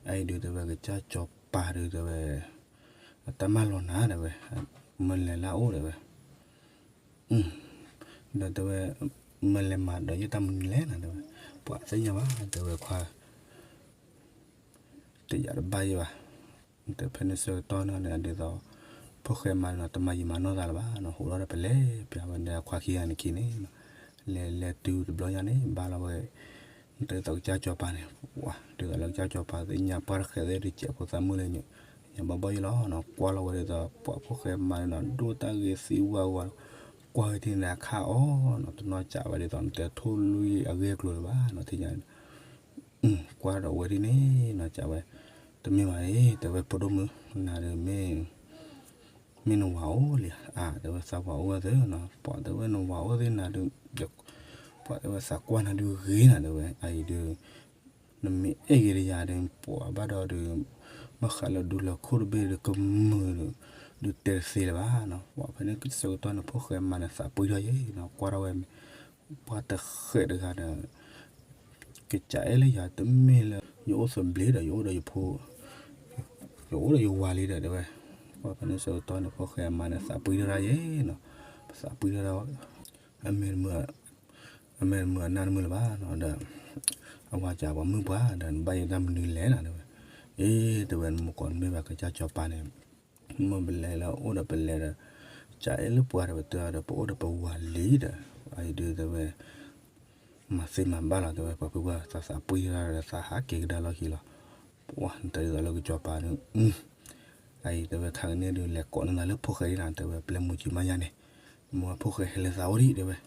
အံၤဒုးတဲဝဲကစၢ်စီၤပၤဒုးတဲဝဲ အတၢ်မၢလီၤနၤတဲဝဲ မ့ၢ်လဲၤလၢအအိၣ်တဲဝဲ ဒီးတဲဝဲ မ့ၢ်လဲၤမၤဒီးယတၢ်မနုၤလဲၣ်နၤတဲဝဲ ပှၤသ့ၣ်ညါဘၣ်တဲဝဲခွါ တယာ်တဘၣ်ယဲဘၣ် တဲဖဲန့ၣ်ဆၢကတီၢ်န့ၣ်န့ၣ် ဒ်သိး ဖိၣ်ဃဲမၤနီၤ တမၤယံာ်မၤနီၢ်သးလၢၤဘၣ်နီၤ ဟူးထီၣ်ဒီးပလဲၤပျးဝဲဒီးခွါခံဂၤန့ၣ်ခံန့ၣ် လဲၤလဲၤတုၤတဘျီညါန့ၣ် ဘၣ်လီၤဝဲ ဒ်သိးကစၢ်စီၤပၤန့ၣ် ဒ်သိးလၢကစၢ်စီၤပၤသ့ၣ်ညါပှၢ်တဃဲးသ့ၣ်ဒုး စဲးဖိသးမုၣ်လၢညါဘီဘီယဲလီၤနီၤ ကွၢ်လီၤဝဲဒ်သိး ပှၤဖိၣ်ဃဲမၤနီၤ ဒိၣ်တၢ်ဂ့ၤသံဝါဝါ ကွၢ်ဝဲဒ်န့ၣ်အခါအီၤနီၤ တနီၤစံးဝဲဒ်သိး နတဲထိၣ်လွံၢ်အဂ့ၢ်အကျိၤလၢၤဘၣ်နီၤ ထံၣ်ညါ ကွၢ်ဒီးဝဲဒ်န့ၣ်နီၤ စံးဝဲ တမ့ၢ်ဘၣ်အံၤ တဲဝဲဖိဒိၣ်မုၣ် နၤဒုးမ့ၢ် မ့ၢ်နဝၤအိၣ်လံ အါ တဲဝဲသးဝၤအိၣ်ဝဲသ့နီၤ ပှၤတဲဝဲနဝၤအိၣ်သ့နၤဒုး ပှၤတဲဝဲသးကွၢ်နၤဒုးဂ့ၤနၤတဲဝဲ အအံၤဒုး နမ့ၢ်အဲၣ်ဂ့ၤတယၤဒီး ပှၤဘၣ်ဒီးဒုး ဘၣ်ဃးလၢဒူလၢၢ်ခိၣ်တဘ့ၣ်ဒုး ကမုာ်ဒုး ဒုးတဲတသ့လၢၤဘၣ်နီၤ ပှၤဖဲန့ၣ်ဆၢကတီၢ်န့ၣ် ဖိၣ်ဃဲမၤန့ၣ် သးပှံၢ်ထီၣ်ယဲနီၤ ကွၢ်ထီၣ်ဝဲ ပှၤတဃဲးတဂၤဒီး ကစၢ်အဲၣ်လၢယၤတမ့ၢ်လၢ ယအိၣ်သဘျ့ဒီး ယအိၣ်ဒီးယဖိ ယအိၣ်ဒီးယဝၤလံဒီးတဲဝဲ ပှၤဖဲန့ၣ်ဆၢကတီၢ်န့ၣ် ဖိၣ်ဃဲမၤန့ၣ် သးပှံၢ်ထီၣ်ဒၣ်ယဲနီၤ ပသးပှံၢ်ထီၣ်ဒၣ် အမဲာ်တမုာ် အမဲာ်တမုာ်အနါတမုာ်လၢၤဘၣ်နီၤ ဒီး အဝၤစံးပှၤမုၣ်ပှၢ်ဒီး နဘၣ်ယဲတၢ်မနုၤလဲၣ်နၤတဲဝဲ အ့ တဲဝဲနမ့ၢ်ကိးနမ့ၢ်ဘၣ်ကစၢ်စီၤပၤန့ၣ် မ့ၢ်ပလဲၤလၢအိၣ်ဒီးပလဲၤဒီး ကစၢ်အဲၣ်လၢပှၤဒီးပတဲအီၤဒီး ပအိၣ်ဒီးပဝၤလံဒီး အအံၤဒုးတဲဝဲ မၤသ့မၤဘၣ်လီၤတဲဝဲ ပှၤဖုပှၢ်သးသးပှံၢ်တၢ်ဒီးသးဟးက့ၤကဒါလီၢ်ခံလီၤ ပှၤနတဲဒ်သိးလၢကစီၤပၤန့ၣ် အအံၤတဲဝဲခါကန့ၣ်ဒုး လဲၤကိးန့ၢ်သးလၢဖိၣ်ဃဲဒ်နၤတဲဝဲ ပျဲမိၢ်ကံမါယၤန့ၣ် မိၢ်ဖိၣ်ဃဲဟဲလၢသးအိၣ်ဒံးတဲဝဲ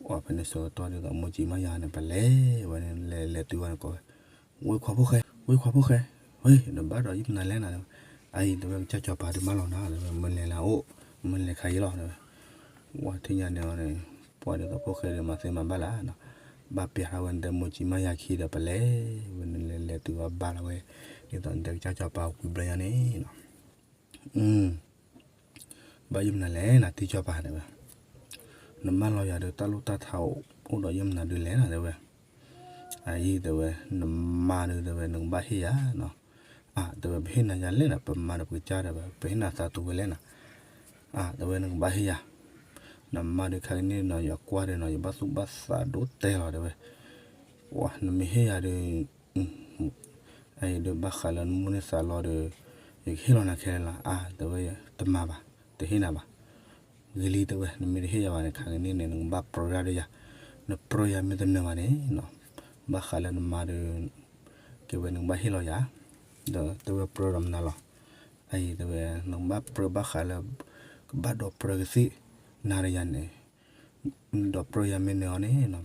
ပှၤဖဲန့ၣ်ဆၢကတီၢ်ဒ်သိးမိၢ်ကံမါယၤန့ၣ် ပလဲၤဝဲန့ၣ် လဲၤလဲၤတုၤဝဲန့ၣ်ကိးဝဲ ဝဲခွါဖိၣ်ဃဲ ဝဲခွါဖိၣ်ဃဲ ဝဲ နဘၣ်ဒီးယမနုၤလဲၣ်နၤတဲဝဲ အအံၤတဲဝဲကစၢ်စီၤပၤဒုးမၢလီၤနၤတဲဝဲ မ့ၢ်လဲၤလၢအအိၣ် မ့ၢ်လဲၤခါအံၤလီၤတဲဝဲ ပှၤထံၣ်ညါန့ၣ်အီၤန့ၣ် ပှၤဒ်သိးဖိၣ်ဃဲဒီးမၤသ့မၤဘၣ်လၢ်နီၤ, ဘၣ်ပျၢ်ထီၣ်ဝဲနတဲမိၢ်ကံမါယၤခံဒီး ပလဲၤဝဲနလဲၤလဲၤတုၤအီၤဘၣ်လီၤဝဲ, ဒ်သိးနတဲကစၢ်စီၤပၤဝံၤဘျီညါန့ၣ်နီၤ, ဘၣ်ယမနုၤလဲၣ်နၤ ထံစီၤပၤတဲဝဲ, နမါလီၤယၤဒီး တၢ်လိၣ်တၢ်ထးအိၣ်ဒီးယမနုၤဒုးလဲၣ်နၤ တဲဝဲ, အအံၤတဲဝဲ နမါဒုးတဲဝဲ နကဘၣ်ဟ့ၣ်ယၤနီၤ, အါ တဲဝဲ ပဟ့ၣ်နၤယၤလဲၣ်နၤ ပမါဒီးပကစၢ်တဲဝဲ ပဟ့ၣ်နၤသးတူဝဲလဲၣ်နၤ, အါ တဲဝဲ နကဘၣ်ဟ့ၣ်ယၤ, နမါဒုးခါကန့ၣ်နီၤ ယကွၢ်ဒီးနီၤ ယဘၣ်သူၣ်ဘၣ်သးဒိၣ်တဲလီၤတဲဝဲ, ပှၤနမ့ၢ်ဟ့ၣ်ယၤဒီး အအံၤဒုးဘၣ်ဃးလၢနမိၢ်န့ၢ်သးလီဒီး ယကဟ့ၣ်လီၤနၤခဲလၢာ်လီၤ, အါ တဲဝဲ တမၤဘၣ်, တဟ့ၣ်နၤဘၣ်, ဂ့ၤလံတဲဝဲ နမ့ၢ်တဟ့ၣ်ယၤဘၣ်န့ၣ် ခါကန့ၣ်န့ၣ် နကဘၣ်ပြၢဒၣ်ဒီးယၤ, နပြၢယၤမ့ၢ်တနၢၤဘၣ်န့ၣ်နီၤ, ဘၣ်ဃးလၢနမါဒီး ကဲဝဲနကဘၣ်ဟ့ၣ်လီၤယၤ, ဒီးတဲဝဲပြၢဒီးမနုၤလီၤ, အအံၤတဲဝဲ နကဘၣ်ပြၢဘၣ်ဃးလၢ ကဘၣ်ဒိးပြၢကသ့ၣ်နၤဒီးယၤန့ၣ်, ဒိးပြၢယၤမ့ၢ်နၢၤအီၤန့ၣ်နီၤ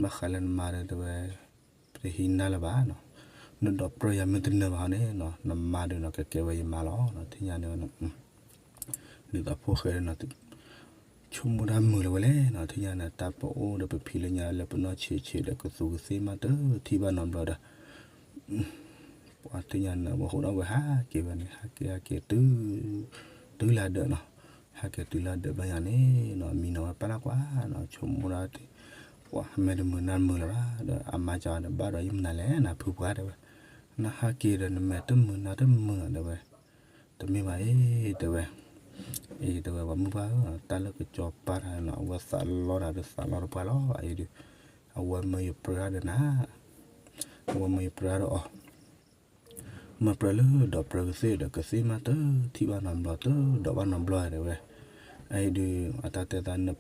ဘၣ်ဃးလၢနမါဒီးတဲဝဲ ပတဟံးနၤလၢၤဘၣ်နီၤ, နဒိးပြၢယၤမ့ၢ်တနၢၤဘၣ်အီၤန့ၣ်နီၤ နမါဒီးနီၤ ကကဲဝဲယမါလီၤနီၤ, ထံၣ်ညါန့ၣ်ဝဲနီၤ, ဒ်သိးဖိၣ်ဃဲဒီးနီၤ ဆိကမိၣ်တၢ်မုာ်လၢၤဝဲလဲၣ်နီၤ, ထံၣ်ညါန့ၣ် တၢ်ပအိၣ်ဒီးပဖံးလၢညါလၢပနီၢ်ဆံးဆံးဒီး ကသူကသ့မးတထံၣ်ဘၣ်နီတဘျီဒီး ပှၤထံၣ်ညါန့ၣ် ဝဲဟိးထီၣ်ဝဲဟးက့ၤဝဲန့ၣ် ဟးက့ၤဟးက့ၤတုၤ တုၤလၢဒၢးနီၤ, ဟဲက့ၤတုၤလၢဒၢးဘျီညါန့ၣ်နီၤ မံနီၤဝဲပၢ်လၢ်ကွၢ်နီၤ ဆိကမိၣ်ဒၣ်, ပှၤမ့ၢ်တမုာ်နၤတမုာ်လၢၤဘၣ်ဒီး အမါကဒီးဘၣ်ဒီးယမနုၤလဲၣ်နၤဖုပှၢ်တဲဝဲ, နဟးက့ၤဒီးနမဲာ်တမုာ်နၤတမုာ်တဲဝဲ, တမ့ၢ်ဘၣ်အံၤတဲဝဲ, အံၤတဲဝဲ ပှၤမုၢ်ပှၢ်ဧၢ တၢ်လၢကစီၤပၤတဂၤနီၤ အဝဲသးလီတၢ်ဒီးသးလီတပှၢ်လီၤ အံၤဒီး, အဝဲမၢယပြၢဒၣ်ဒီးနၤ အဝဲမၢယပြၢဒၣ်ဒီးအီၤ, မၢပြၢလၢဒိးပြၢကသ့ၣ်ဒီး ကသ့ၣ်မးတထံၣ်ဘၣ်နီတဘျီ တဒိးဘၣ်နီတဘျီတဲဝဲ, အအံၤဒီး အတၢ်တဲသး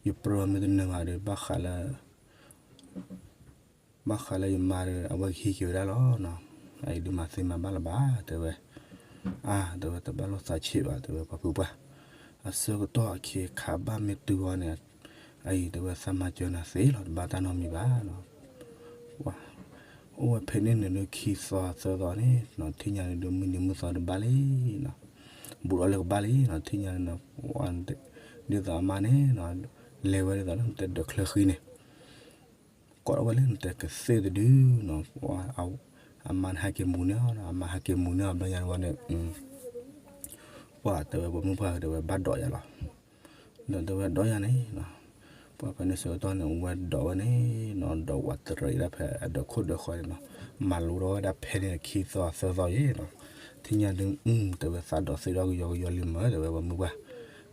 ယပြၢအီၤမ့ၢ်တနၢၤဘၣ်ဒီး ဘၣ်ဃးလၢ ဘၣ်ဃးလၢယမါဒီး အဝဲကဟံးက့ၤဝဲဒၣ်လီၤနီၤ, အအံၤဒုးမၤသ့မၤဘၣ်လၢၤဘၣ်တဲဝဲ, အါ တဲဝဲ တဘၣ်လိာ်သးဆံးဘၣ်တဲဝဲ ပှၤဖုပှၢ်, အဆၢကတီၢ်အခ့အခါဘၣ်မ့ၢ်တုၤအီၤန့ၣ်, အအံၤတဲဝဲ သးမၤစၢၤနၤသ့လီၤ တဘၣ်တၢ်နီတမံၤဘၣ်နီၤ, ပှၤ အိၣ်ဝဲဖဲန့ၣ်န့ၣ်ဒုး ခံသီသၢသီန့ၣ်နီၤ ထံၣ်ညါန့ၣ်ဒုး မုၢ်နံၤမုၢ်သီတဘၣ်လံနီၤ, ဘူးဒီးလၢကဘၣ်လံနီၤ ထံၣ်ညါန့ၣ်နီၤ, ဒ်သိးအမါန့ၣ်နီၤ, လဲၤဝဲဒ်သိးလၢနတဲဒၢးချၢဃံန့ၣ် ကိးထီၣ်ဝဲလၢနတဲကသ့ၣ်တဒုနီၤ, အမါန့ၣ်ဟဲက့ၤမူၤန့ၢ်အီၤ, အမါဟဲက့ၤမူၤန့ၢ်အီၤဘျီညါန့ၣ်ဝဲန့ၣ်, ပှၤတဲဝဲပှၤမုၢ်ပှၢ်တဲဝဲဘၣ်ဒိးယၤလီၤ, ဒီးတဲဝဲဒိးယၤန့ၣ်နီၤ, ပှၤဖဲန့ၣ်ဆၢကတီၢ်န့ၣ် ဝဲဒိးဝဲန့ၣ်နီၤ, ဒိးဝးတရံးဒၣ်ဖဲအဒၢးခိၣ်ဒၢးဃီန့ၣ်နီၤ, မၤလိထီၣ်ဝဲဒၣ်ဖဲန့ၣ်ခံသီသၢသီယဲၢ်နီၤ, ထံၣ်ညါဒုး တဲဝဲသးဒိးသ့ထီၣ်ကယီကယီလံမၢ တဲဝဲပှၤမုၢ်ပှၢ်,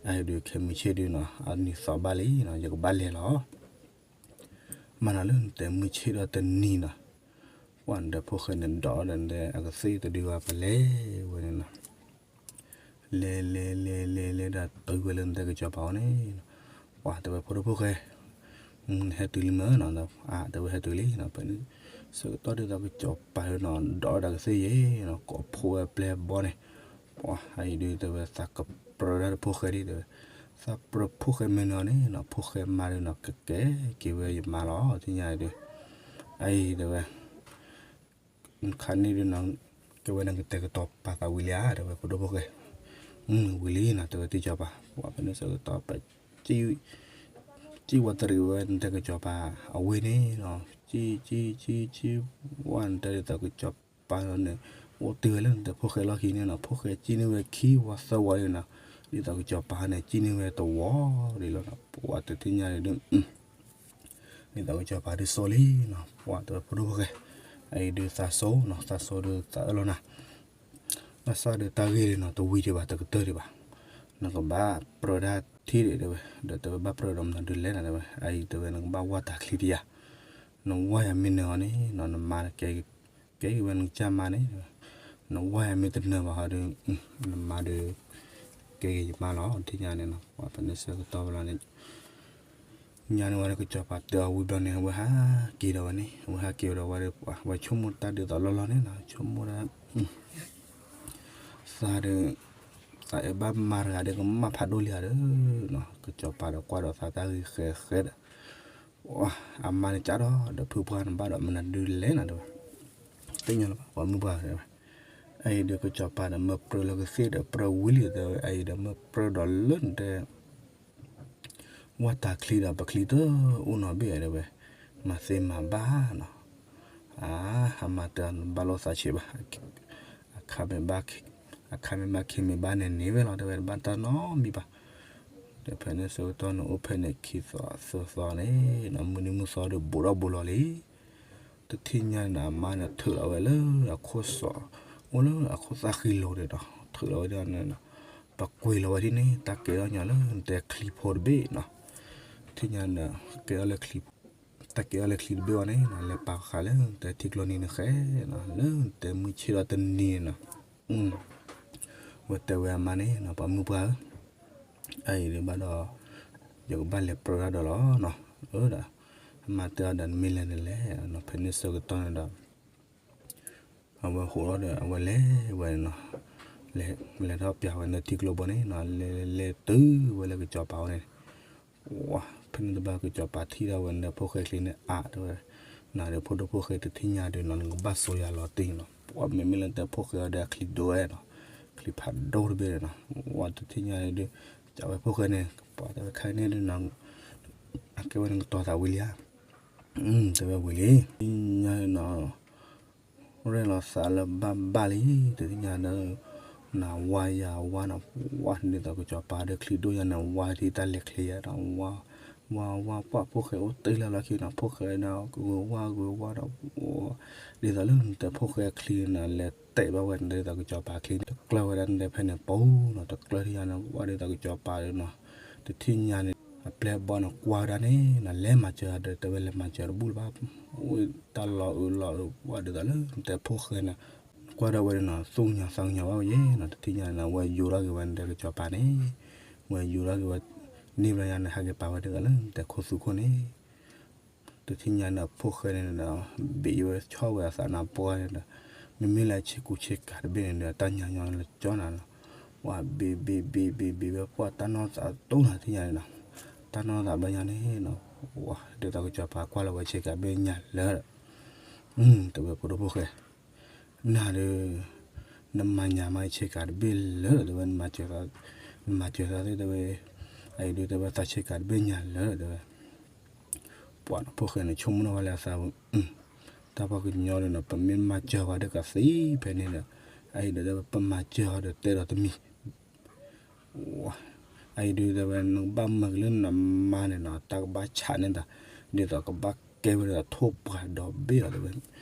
အဟဲဒုးခဲမုၢ်ဆ့ၣ်ဒုးနီၤ အနံၤသီဘၣ်လံနီၤ ယကဘၣ်လဲၤလီၤ မၤနၤလၢနတဲမုၢ်ဆ့ၣ်ဒီးတနံၤနီၤ, ပှၤနတဲဖိၣ်ဃဲန့ၣ်ဒိးဒီးနတဲအကသ့ၣ်တဒုဝဲ ပလဲၤဝဲန့ၣ်နီၤ, လဲၤလဲၤလဲၤလဲၤလဲၤဒီးတုၤဝဲလၢနတဲကစီၤပၤအအိၣ်န့ၣ်, ပှၤတဲဝဲဖိဒိၣ်ဖိၣ်ဃဲ, ဟဲတုၤလံမၢနီၤ, အါ တဲဝဲဟဲတုၤလံနီၤ, ဖဲန့ၣ်ဆၢကတီၢ်ဒ်သိးကစီၤပၤနီၤ ဒိးဒီးကသ့ၣ်ယဲၢ်နီၤ ကိးဖိဝဲပျဲၢ်ဘီန့ၣ်, ပှၤအံၤဒုးတဲဝဲသးကပြၢဒၣ်တဖိၣ်ဃဲဒ်တဲဝဲ သးပြၢဖိၣ်ဃဲမ့ၢ်နၤန့ၣ်နီၤ ဖိၣ်ဃဲမါဒုးနီၤ ကကဲက့ၤဝဲယမါလီၤ ထံၣ်ညါဒုး, အံၤတဲဝဲ ခါန့ၣ်ဒုးနီၤ ကဲဝဲနကတဲာ်ကတီၤပာ်သးဝံၤလံဧါ တဲဝဲဖိဒိၣ်ဖိၣ်ဃဲ, ဝံၤလံနီၤ တဲဝဲထံၣ်စီၤပၤ ပှၤဖဲန့ၣ်ဆၢကတီၢ်ပ ကံၣ်ဝးတရံးဝဲနတဲာ်ကစီၤပၤ အဝ့ၢ်န့ၣ်နီၤ ကံၣ်ကံၣ်ကံၣ်ကံၣ် ဝဲနတဲဒ်သိးကစီၤပၤန့ၣ် အိၣ်တ့ၢ်ဝဲလၢနတဲဖိၣ်ဃဲလီၢ်ခံန့ၣ်နီၤ ဖိၣ်ဃဲကံၣ်န့ၢ်ဝဲခံဝီသၢဝီန့ၣ်နီၤ ဒ်သိးကစီၤပၤန့ၣ် ကံၣ်န့ၢ်ဝဲတဝီဒ်လီၤနီၤ ပှၤတထံၣ်ညါဒုး ဒ်သိးကစီၤပၤဒုးစိလံနီၤ ပှၤတဲဝဲဖိဒိၣ်ဖိၣ်ဃဲ, အအံၤဒုးသးစိနီၤ သးစိဒုးသးအၢၣ်လီၤနၤ, ဘၣ်ဆၣ်ဒုးတၢ်ဂ့ၢ်ဒုးနီၤ တဝံၤဒံးဘၣ် တကတၢၢ်ဒံးဘၣ်, နကဘၣ်ပြၢဒၣ်ထံၣ်ဒံးတဲဝဲ, ဒီးတဲဝဲဘၣ်ပြၢဒီးမနုၤဒုးလဲၣ်နၤတဲဝဲ, အအံၤတဲဝဲနကဘၣ်ဝၢ်တၢ်ချံတယၤ, နဝၢ်ယၤမ့ၢ်နၢၤအီၤန့ၣ်နီၤ နမါကဲ ကဲက့ၤဝဲနကစၢ်မါန့ၣ်, နဝၢ်ယၤမ့ၢ်တနၢၤဘၣ်ဟီဒုး, နမါဒုး ကဲက့ၤယမါလီၤ ထံၣ်ညါန့ၣ်နီၤ ပှၤဖဲန့ၣ်ဆၢကတီၢ်ဝဲလီၤန့ၣ် ညါန့ၣ်ဝဲဒၣ်ကစီၤပၤတဲအီၤဝံၤဘျီန့ၣ် အဝဲဟးက့ၤဒီးဝဲန့ၣ် အဝဲဟးက့ၤဒီးဝဲဒီး ဝဲဆိကမိၣ်တၢ်ဒ်သိးလီၢ်လီၢ်န့ၣ်နီၤ ဆိကမိၣ်ဒၣ် သးဒီး သးအဲၣ်ဘၣ်မါတဂၤဒီးကမၣ်ဖးဒိၣ်လံဧါဒီး ကစီၤပၤဒီးကွၢ်ဒီးသးတၢ်ဂ့ၢ်ဃဲဃဲဒီး အမါန့ၣ်ကဒီး ဒီးဖုပှၢ်နဘၣ်ဒီးမနုၤဒုးလဲၣ်နၤတဲဝဲ, သ့ၣ်ညါလၢၤဘၣ် ပှၤမုၢ်ပှၢ်တဲဝဲ, အအံၤဒီးကစီၤပၤဒီးမၢပြၢလၢကသ့ၣ်ဒီးပြၢဝံၤလံတဲဝဲ အအံၤဒီးမၢပြၢဒီးလၢနတဲ ဝဲတၢ်ချံဒီး ပချံတအိၣ်နီတဘ့ၣ်တဲဝဲ, မၤသ့မၤဘၣ်နီၤ, အါ အမါတဲအီၤ ဘၣ်လိာ်သးဆံးဘၣ်, အခါမ့ၢ်ဘၣ်, အခါမ့ၢ်ဘၣ် ခ့မ့ၢ်ဘၣ်န့ၣ်န့ၣ်ဝဲလီၤ တဲဝဲ တဘၣ်တၢ်နီတမံၤဘၣ်. ဒီးဖဲန့ၣ်ဆၢကတီၢ်န့ၣ် အိၣ်ဖဲန့ၣ်ခံသီသၢသီန့ၣ်နီၤ မုၢ်နံၤမုၢ်သီဒီးဘူးဒီးဘူးလီၤလံ တထံၣ်ညါန့ၣ် အမါန့ၣ်ထုးလီၤဝဲလၢအခိၣ်စီၤ, အိၣ်လၢအခိၣ်သၣ်ဃံလိၤန့ၣ်ဒီး ထုးလီၤဝဲဒၣ်န့ၣ်, ပှၤကွံာ်လီၤဝဲဒ်န့ၣ် တၢ်ကဲထီၣ်ညါလၢနတဲချံဖိတဘ့ၣ်နီၤ, တထံၣ်ညါန့ၣ် ကဲထီၣ်လၢချံဖိ, တၢ်ကဲထီၣ်လၢချံတဘ့ၣ်ဝဲန့ၣ်နီၤ လဲၤပာ်ဃာ်လၢနတဲထံကျိနံၤန့ၣ်ဃဲနီၤ လၢနတဲမုၢ်ဆ့ၣ်ဒီးတနံၤန့ၣ်နီၤ ဝဲတဲဝဲအမါန့ၣ်နီၤ ပှၤမုၢ်ပှၢ်ဧၢ, အအံၤဒုးဘၣ်ဒီး ယကဘၣ်လဲၤပြၢတၢ်ဒီးလီၤနီၤ, အၢဒီး အမါတဲအီၤဒီး နမ့ၢ်လဲၤန့ၣ်လဲၣ်နီၤ ဖဲန့ၣ်ဆၢကတီၢ်န့ၣ်ဒီး အဝဲဟိးထီၣ်ဒီး အဝဲလဲၤဝဲနီၤ, လဲၤထီၣ်ပၠးဝဲန့ၣ်ထံကျိဘိန့ၣ်နီၤ လဲၤလဲၤတုၤဝဲလၢကစီၤပၤဝဲန့ၣ်, ဝါ ဖဲန့ၣ်တဘျီကစီၤပၤထံၣ်ထီၣ်ဝဲန့ၣ် ဖိၣ်ဃဲချံန့ၣ်အါတဲဝဲ, နၤဒီးဖိဒိၣ်ဖိၣ်ဃဲတထံၣ်ညါဒီးနီၤ နကဘၣ်စိာ်ယၤလီၤတံၢ်နီၤ, ပှၤမ့မ့ၢ်လၢနတဲဖိၣ်ဃဲအီၤဒီးအချံဒိၣ်ဝဲနီၤ, ချံဖးဒိၣ်တဘ့ၣ်န့ၣ်နီၤ, ဝါတထံၣ်ညါဒီး ကဝဲဖိၣ်ဃဲန့ၣ် ပှၤတဲဝဲခဲအံၤန့ၣ်ဒီးနီၤ အကဲဝဲန့ၣ်ကတီၤသးဝံၤလံဧါ, တဲဝဲဝံၤလံ, ညါနီၤ ရဲၣ်လီၤသးလၢဘၣ်ဘၣ်လံ, တသ့ၣ်ညါဒီး နဝါယၤဝါနီၤ, ဝါဒ်သိးကစီၤပၤဒီးချံဒိၣ်ယၤန့ၣ် ဝါထံတၢ်လဲၤချ့ယၤဒီး ဝါ ဝါဝါပှၢ်ဖိၣ်ဃဲအိၣ်တ့ၢ်လၢလီၢ်ခံနီၤ, ဖိၣ်ဃဲဒီးဂုၤဝါဂုၤဝါဒီး ဒ်သိးလၢနတဲဖိၣ်ဃဲချံန့ၣ် လဲၤတဲာ်ဘၣ်ဝဲန့ၣ် ဒ်သိးကစီၤပၤချံန့ၣ် တကျၢၢ်ဝဲဒၣ်န့ၣ်ဖဲန့ၣ်ပူၤနီၤ, တကျၢၢ်ထံၣ်ညါန့ၣ် ဝါဒ်သိးကစီၤပၤဒီးနီၤ, တထံၣ်ညါန့ၣ် အပျဲၢ်ဘီန့ၣ်ကွၢ်ဝဲဒၣ်န့ၣ်နီၤ, လဲၤမၤစၢၤဒီး တဲဝဲလဲၤမၤစၢၤတဘူၣ်လၢၤဘၣ်, အိၣ်တၢ်လီၤအုးလီၤအုး ဝါဒ်သိးလၢနတဲဖိၣ်ဃဲန့ၣ် ကွၢ်ဒီးဝဲန့ၣ်နီၤ သူၣ်ကညီၤသးကညီၤဘၣ်ဝဲယဲနီၤ, တထံၣ်ညါန့ၣ် ဝဲယိၤထီၣ်က့ၤဝဲန့ၣ်ဒီးကစီၤပၤန့ၣ်, ဝဲယိၤထီၣ်က့ၤဝဲ န့ၢ်ဘျီညါန့ၣ် ဟဲက့ၤပာ်ဝဲဒ်သိးလၢနတဲခိၣ်သူခိၣ်န့ၣ် တထံၣ်ညါန့ၣ် အဖိၣ်ဃဲန့ၣ်ဒီး ဘ့ၣ်ဝဲဆီၣ်ဝဲအသးနါပှၢ်န့ၣ်ဒီး မ့မ့ၢ်လၢဆ့ကူဆ့ကၤတဘ့ၣ်န့ၣ်ဒီး တၢ်ညါညီလၢကၠီနၤနီၤ, ဝဲဘ့ၣ်ဘ့ၣ်ဘ့ၣ်ဘ့ၣ်ဘ့ၣ်ဝဲ ပှၤတၢ်နီၢ်သးတိၢ်နၤတထံၣ်ညါန့ၣ်နီၤ, တၢ်နီၢ်သးဘျီညါန့ၣ်နီၤ, ဝဲဒ်သိးကစီၤပၤကွၢ်လီၤဝဲဆ့ကၤတဘ့ၣ်ညါလၢာ်ဒီး တဲဝဲဖိဒိၣ်ဖိၣ်ဃဲ နၤဒီး နမၤညါမးဆ့ကၤတဘ့ၣ်လၢာ်ဒီး တဲဝဲ နမၤစၢၤသးသ့ၣ်တဲဝဲ, အအံၤဒုးတဲဝဲသးဆ့ကၤတဘ့ၣ်ညါလၢာ်ဒီး တဲဝဲ, ပှၤနီၤဖိၣ်ဃဲန့ၣ် ဆိကမိၣ်ထီၣ်ဝဲလၢအသးဝဲ, တၢ်ပှၤကညီဒီးနီၤ ပမ့ၢ်မၤစၢၤဝဲဒီးကသံဖဲန့ၣ်ဒီး အအံၤဒုးတဲဝဲ ပမၤစၢၤအီၤဒီးတဲဒီးတမံၤ အအံၤဒုးတဲဝဲ နကဘၣ်မၤက့ၤလၢနမါန့ၣ်နီၤ တၢ်ကဘၣ်ဆးန့ၢ်တၢ် ဒ်သိးကဘၣ်ကဲဝဲဒီးထိၣ်ပှာ်ဒီဘ့ၣ်အီၤတဲဝဲ,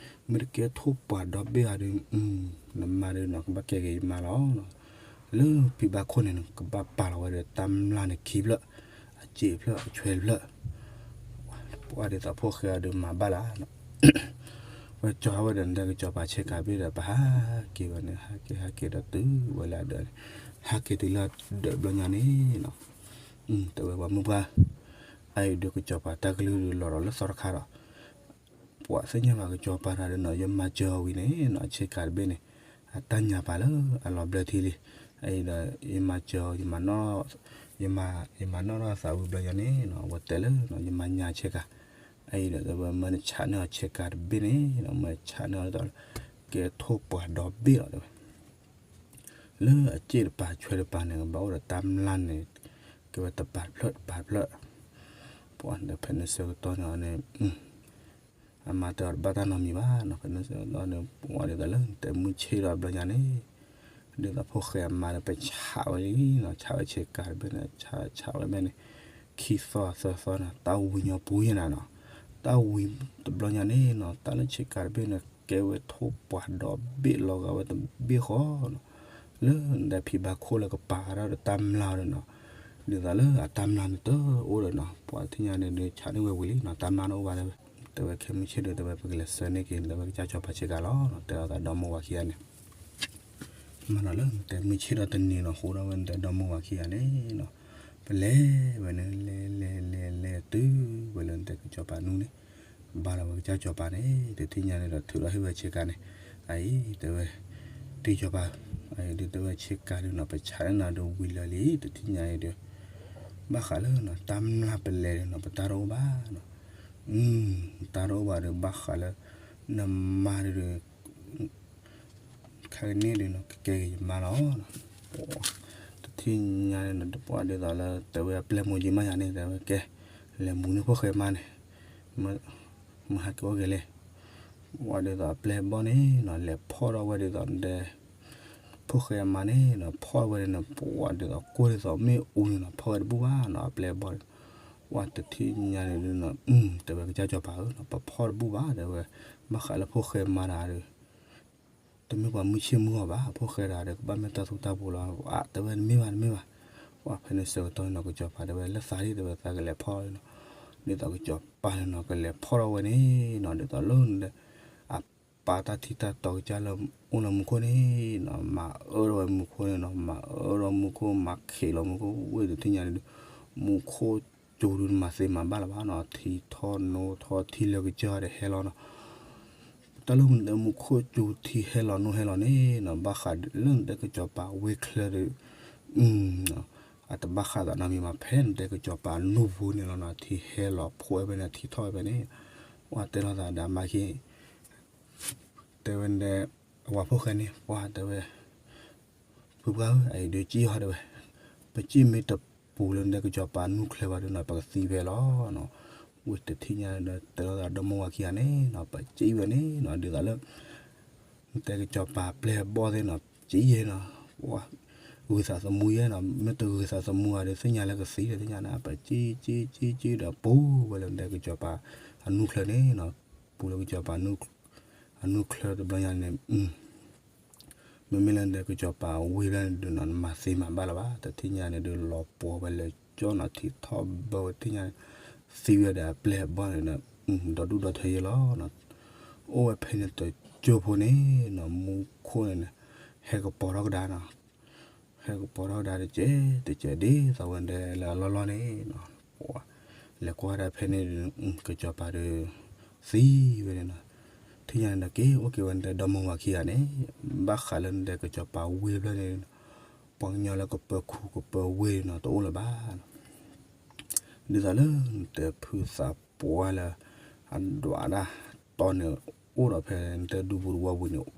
မ့ၢ်တကဲထိၣ်ပှာ်ဒီဘ့ၣ်အီၤဒီး နမါဒီးနီၤ ကဘၣ်ကဲက့ၤယမါလီၤ. လၢဖံဘၣ်ခိၣ်န့ၣ် ကဘၣ်ပာ်လီၤဝဲဒီးတၢ်မျၢ်န့ၣ်ခံဖျၢၣ်, အစ့တဖျၢၣ် အဆွဲတဖျၢၣ် ပှၤဒ်သိးဖိၣ်ဃဲအီၤဒီးမၤဘၣ်လၢ ဝဲကၠီဝဲဒီး နတဲကစီၤပၤဆ့ကၤတဘ့ၣ်ဒီး ပဟးက့ၤဝဲန့ၣ် ဟးက့ၤဟးက့ၤဒီးတုၤဝဲလၢအဒၢးန့ၣ်, ဟးက့ၤတုၤလၢအဒၢးဘျီညါန့ၣ်နီၤ, တဲဝဲပှၤမုၢ်ပှၢ်, အအံၤဒုးကစီၤပၤတၢ်ကလုၢ်ဒုးလီၤဒီးလၢသီတခါဒီး ပှၤသ့ၣ်ညါဘၣ်ကစီၤပၤတၢ်ဒီးနီၤ ယမၤစၢၤအီၤဝံၤန့ၣ်နီၤ ဆ့ကၤတဘ့ၣ်န့ၣ် အတၢ်ညါပာ်လၢအလီၤဘျၢထံလံ, အအံၤဒီး ယမၤစၢၤအီၤ ယမၤနီၣ်, ယမၤနီၣ်ထီၣ်သးဝံၤဘျီညါန့ၣ်နီၤ အဝဲတဲလၢ ယမၤညါဆ့ကၤ, အအံၤဒီးတဲဝဲ မၢနဆးန့ၢ်အီၤဆ့ကၤတဘ့ၣ်န့ၣ်နီၤ မၢဆးန့ၢ်အီၤဒ်သိးလၢ ကဲထိၣ်ပှာ်ဒီဘ့ၣ်လီၤတဲဝဲ လၢအစ့တပၤဆွဲတပၤန့ၣ် ကဘၣ်အိၣ်ဒီးတၢ်မျၢ်န့ၣ် ကဲဝဲတပၤတဖျၢၣ်တပၤတဖျၢၣ်, ပှၤဒီးဖဲန့ၣ်ဆၢကတီၢ်န့ၣ်န့ၣ် အမါတဲအီၤတဘၣ်တၢ်နီတမံၤဘၣ်နီၤ ဖဲန့ၣ်ဆၢကတီၢ်န့ၣ် ပှၤဒ်သိးလၢတဲမုၢ်ဆ့ၣ်ဒီးဘျီညါန့ၣ် ဒ်သိးဖိၣ်ဃဲအမါဒီး ပဆးဝဲလံနီၤ ဆးဝဲဆ့ကၤတဘ့ၣ်န့ၣ် ဆးဆးဝဲဘၣ်န့ၣ် ခံသီသၢသီန့ၣ် တၢ်ဝံၤညီပူၤယဲနၤနီၤ, တၢ်ဝံၤတဘျီညါန့ၣ်နီၤ တၢ်လၢဆ့ကၤတဘ့ၣ်န့ၣ် ကဲဝဲထိၣ်ပှာ်ဒီဘ့ၣ်လီၤဂာ်ဝဲတဘ့ၣ်ဃီနီၤ, လၢနတဲဖံဘၣ်ခိၣ်လၢကပာ်ဃာ်ဒီးတၢ်မျၢ်ဒီးနီၤ, ဒ်သိးလၢအတၢ်မျၢ်န့ၣ်တအိၣ်ဒီးနီၤ ပှၤတထံၣ်ညါန့ၣ်ဒီး ဆးန့ၢ်ဝဲဝံၤလံနီၤ တၢ်မျၢ်န့ၣ်အိၣ်ဘၣ်တဲဝဲ, တဲဝဲခဲမုၢ်ဆ့ၣ်ဒီး တဲဝဲပကလဲၤဆှၢန့ၢ်က့ၤ တဲဝဲကစၢ်စီၤပၤဆ့ကၤလီၤနီၤ တဲအီၤသးဒီမါဝၤခံဂၤန့ၣ် မ့ၢ်နီၤလၢနတဲမုၢ်ဆ့ၣ်ဒီးတနံၤနီၤ ဃိဒီးဝဲနတဲဒီမါဝၤခံဂၤန့ၣ်နီၤ, ပလဲၤဝဲန့ၣ်လဲၤလဲၤလဲၤလဲၤတုၤဝဲလၢနတဲကစီၤပၤနူန့ၣ်, ဘါလီၤဝဲကစၢ်စီၤပၤန့ၣ် တထံၣ်ညါန့ၣ်ဒီးထုးထီၣ်ဟ့ၣ်ဝဲဆ့ကၤန့ၣ်, အအံၤတဲဝဲ, တံၤစီၤပၤ, အအံၤဒုးတဲဝဲဆ့ကၤဒုးနီၤ ပဆးန့ၢ်နၤဒီးဝံၤလၢာ်လံ တထံၣ်ညါအံၤဒီး, ဘၣ်ဃးလၢနီၤ တၢ်မျၢ်ပလဲၤဒီးနီၤ ပတၢ်တအိၣ်ဘၣ်နီၤ, တၢ်တအိၣ်ဘၣ်ဒီးဘၣ်ဃးလၢ နမါဒီး ခဲကနံၣ်ဒုးနီၤ ကကဲက့ၤယမါလီၤ. တထံၣ် တထံၣ်ညါန့ၣ် ပှၤဒ်သိးလၢတဲဝဲအပျဲၢ်မိၢ်ကံမးယၤန့ၣ် တဲဝဲကဲ လဲၤမူန့ၢ်ဖိၣ်ဃဲမါန့ၣ် မုၢ်ဟါက့ၤအိၣ်က့ၤလဲၣ်. ပှၤဒ်သိးအပျဲၢ်ဘီၣ်န့ၣ်နီၤ လဲၤဖီၣ်ထီၣ်ဝဲဒ်သိးတဲ ဖိၣ်ဃဲအမါန့ၣ်နီၤ ဖီၣ်ဝဲန့ၣ် ပှၤဒ်သိးကိၢ်ဒ်သိးမ့ၣ်အူန့ၣ်နီၤ ဖီၣ်ဝဲတဘူၣ်ဘၣ်နီၤ အပျဲၢ်ဘီၣ်န့ၣ်. ပှၤတထံၣ်ညါန့ၣ်ဒုးနီၤ တဲဝဲကစၢ်စီၤပၤဧၢနီၤ ပဖီၣ်တဘူၣ်ဘၣ် တဲဝဲ ဘၣ်ဃးလၢဖိၣ်ဃဲမါတဂၤဒီး တမ့ၢ်ပှၤမုၢ်ဆ့ၣ်မုၢ်ဂီၤဘၣ် ဖိၣ်ဃဲတဂၤဒီး ကဘၣ်မ့ၢ်တၢ်သူတၢ်ပူၤလီၤ. အါတဲဝဲတမ့ၢ်ဘၣ် တမ့ၢ်ဘၣ်. ပှၤဖဲန့ၣ်ဆၢကတီၢ်န့ၣ်နီၤ ကစီၤပၤတဲဝဲလၢသးဒ်တဲဝဲသးကလဲၤဖီၣ်နီၤ ဒ်သိးကစီၤပၤန့ၣ်နီၤ ကလဲၤဖီၣ်ထီၣ်ဝဲန့ၣ်နီၤ ဒ်သိးလၢ အပၢ်တၢ်ထံၣ်တၢ်တီကစၢ်လၢအိၣ်လၢမူခိၣ်န့ၣ်နီၤ မၤအၢထီၣ်ဝဲမူခိၣ်န့ၣ်နီၤ မၤအၢထီၣ်မူခိၣ် မၤခံးလီၤမူခိၣ် ဝ့ၢ်တထံၣ်ညါန့ၣ်ဒုး မူခိၣ်စူၤဒုးမၤသ့မၤဘၣ်လၢၤဘၣ်နီၤ ထံထီၣ်နိထီၣ်ထံလၢကစၢၢ်ဒီးဟဲလီၤနီၤ တၢ်လၢမူခိၣ်စူၤထံဟဲလီၤနိဟဲလီၤန့ၣ်နီၤ ဘၣ်ဃးလၢနတဲကစီၤပၤဝ့ၢ်ချၢဒီး အတဘၣ်ဃးသးနီတမံၤဘၣ် ဖဲနတဲကစီၤပၤနူၢ်ပူၤန့ၣ်လီၤနီၤ ထံဟဲလီၤဖှိၣ်ဝဲဖဲန့ၣ် ထံထီၣ်ဝဲဖဲန့ၣ် ပှၤတဲလိာ်သးဒီးမၤက့ၤ တဲဝဲဒၣ် အဝၤဖိၣ်ဃဲန့ၣ် ပှၤတဲဝဲ ဖုပှၢ်ဧၢ အအံၤဒုးစံၣ်ဟီၣ်တဲဝဲ ပစံၣ်မ့ၢ်တပူၤလၢနတဲကစီၤပၤနူၢ်ချၢဘၣ်ဒုးနီၤ ပကသံဖဲလီၤနီၤ ဝ့ၢ်တထံၣ်ညါဒီးတဲလိာ်သးဒီမါဝၤခံဂၤန့ၣ်နီၤ ပစံၣ်ဝဲန့ၣ်နီၤ ဒ်သိးလၢ နတဲကစီၤပၤပျဲၢ်ဘီၣ်သ့ၣ်နီၤ စံၣ်ယဲနီၤ ဂုၤသးသမူယဲနီၤ မ့ၢ်တဂုၤသးသမူဧါဒီး သ့ၣ်ညါလၢကသံဒီး သ့ၣ်ညါန့ၣ် ပစံၣ်စံၣ်စံၣ်စံၣ်ဒီးပူၤဝဲလၢနတဲကစီၤပၤအနူၢ်ချၢန့ၣ်နီၤ ပူၤလၢကစီၤပၤ အနူၢ်ချၢတဘျီညါန့ၣ် မ့မ့ၢ်လၢနတဲကစီၤပၤဝ့ၢ်ဖျၢၣ်န့ၣ်ဒုးနီၤ နမၤသ့မၤဘၣ်လၢၤဘၣ် တထံၣ်ညါန့ၣ်ဒုး လီၤပှီၤဝဲလၢကၠီနီၤ ထံထီၣ်ဘၢဝဲတထံၣ်ညါန့ၣ် သံဝဲဒီးအပျဲၢ်အဘီၣ်န့ၣ်ဒီး ဒီဒူၣ်ဒီထၢယဲလီၤနီၤ အိၣ်ဝဲဖဲန့ၣ်တကၠိဖိန့ၣ်နီၤ မူခိၣ်န့ၣ်န့ၣ် ဟဲကပီၤထီၣ်ကဒါနီၤ ဟဲကပီၤထီၣ်ကဒါတကဲးတကဲးဒ်သိးဝဲဒၣ်လၢအလီၢ်လီၢ်န့ၣ်နီၤ လဲၤကွၢ်ဒၣ်ဖဲန့ၣ် ကစီၤပၤဒီး သံဝဲန့ၣ်နီၤ ထံၣ်ညါန့ၣ်ဒီး က့ၤအိၣ်က့ၤဝဲနတဲဒီမါဝၤခံဂၤန့ၣ် ဘၣ်ဃးလၢနတဲကစီၤပၤဝ့ၢ်ဖျၢၣ်န့ၣ် ပှၤကညီလၢကပၢၤခူကပၢၤဝ့ၢ်န့ၣ်နီၤ တအိၣ်လၢၤဘၣ်နီၤ ဒ်သိးလၢနတဲဖုသးပှၢ်လၢ အဒွးဒၣ်တီန့ၣ် အိၣ်ဒီးဖဲနတဲဒူဖိတဝီပူၤန့ၣ်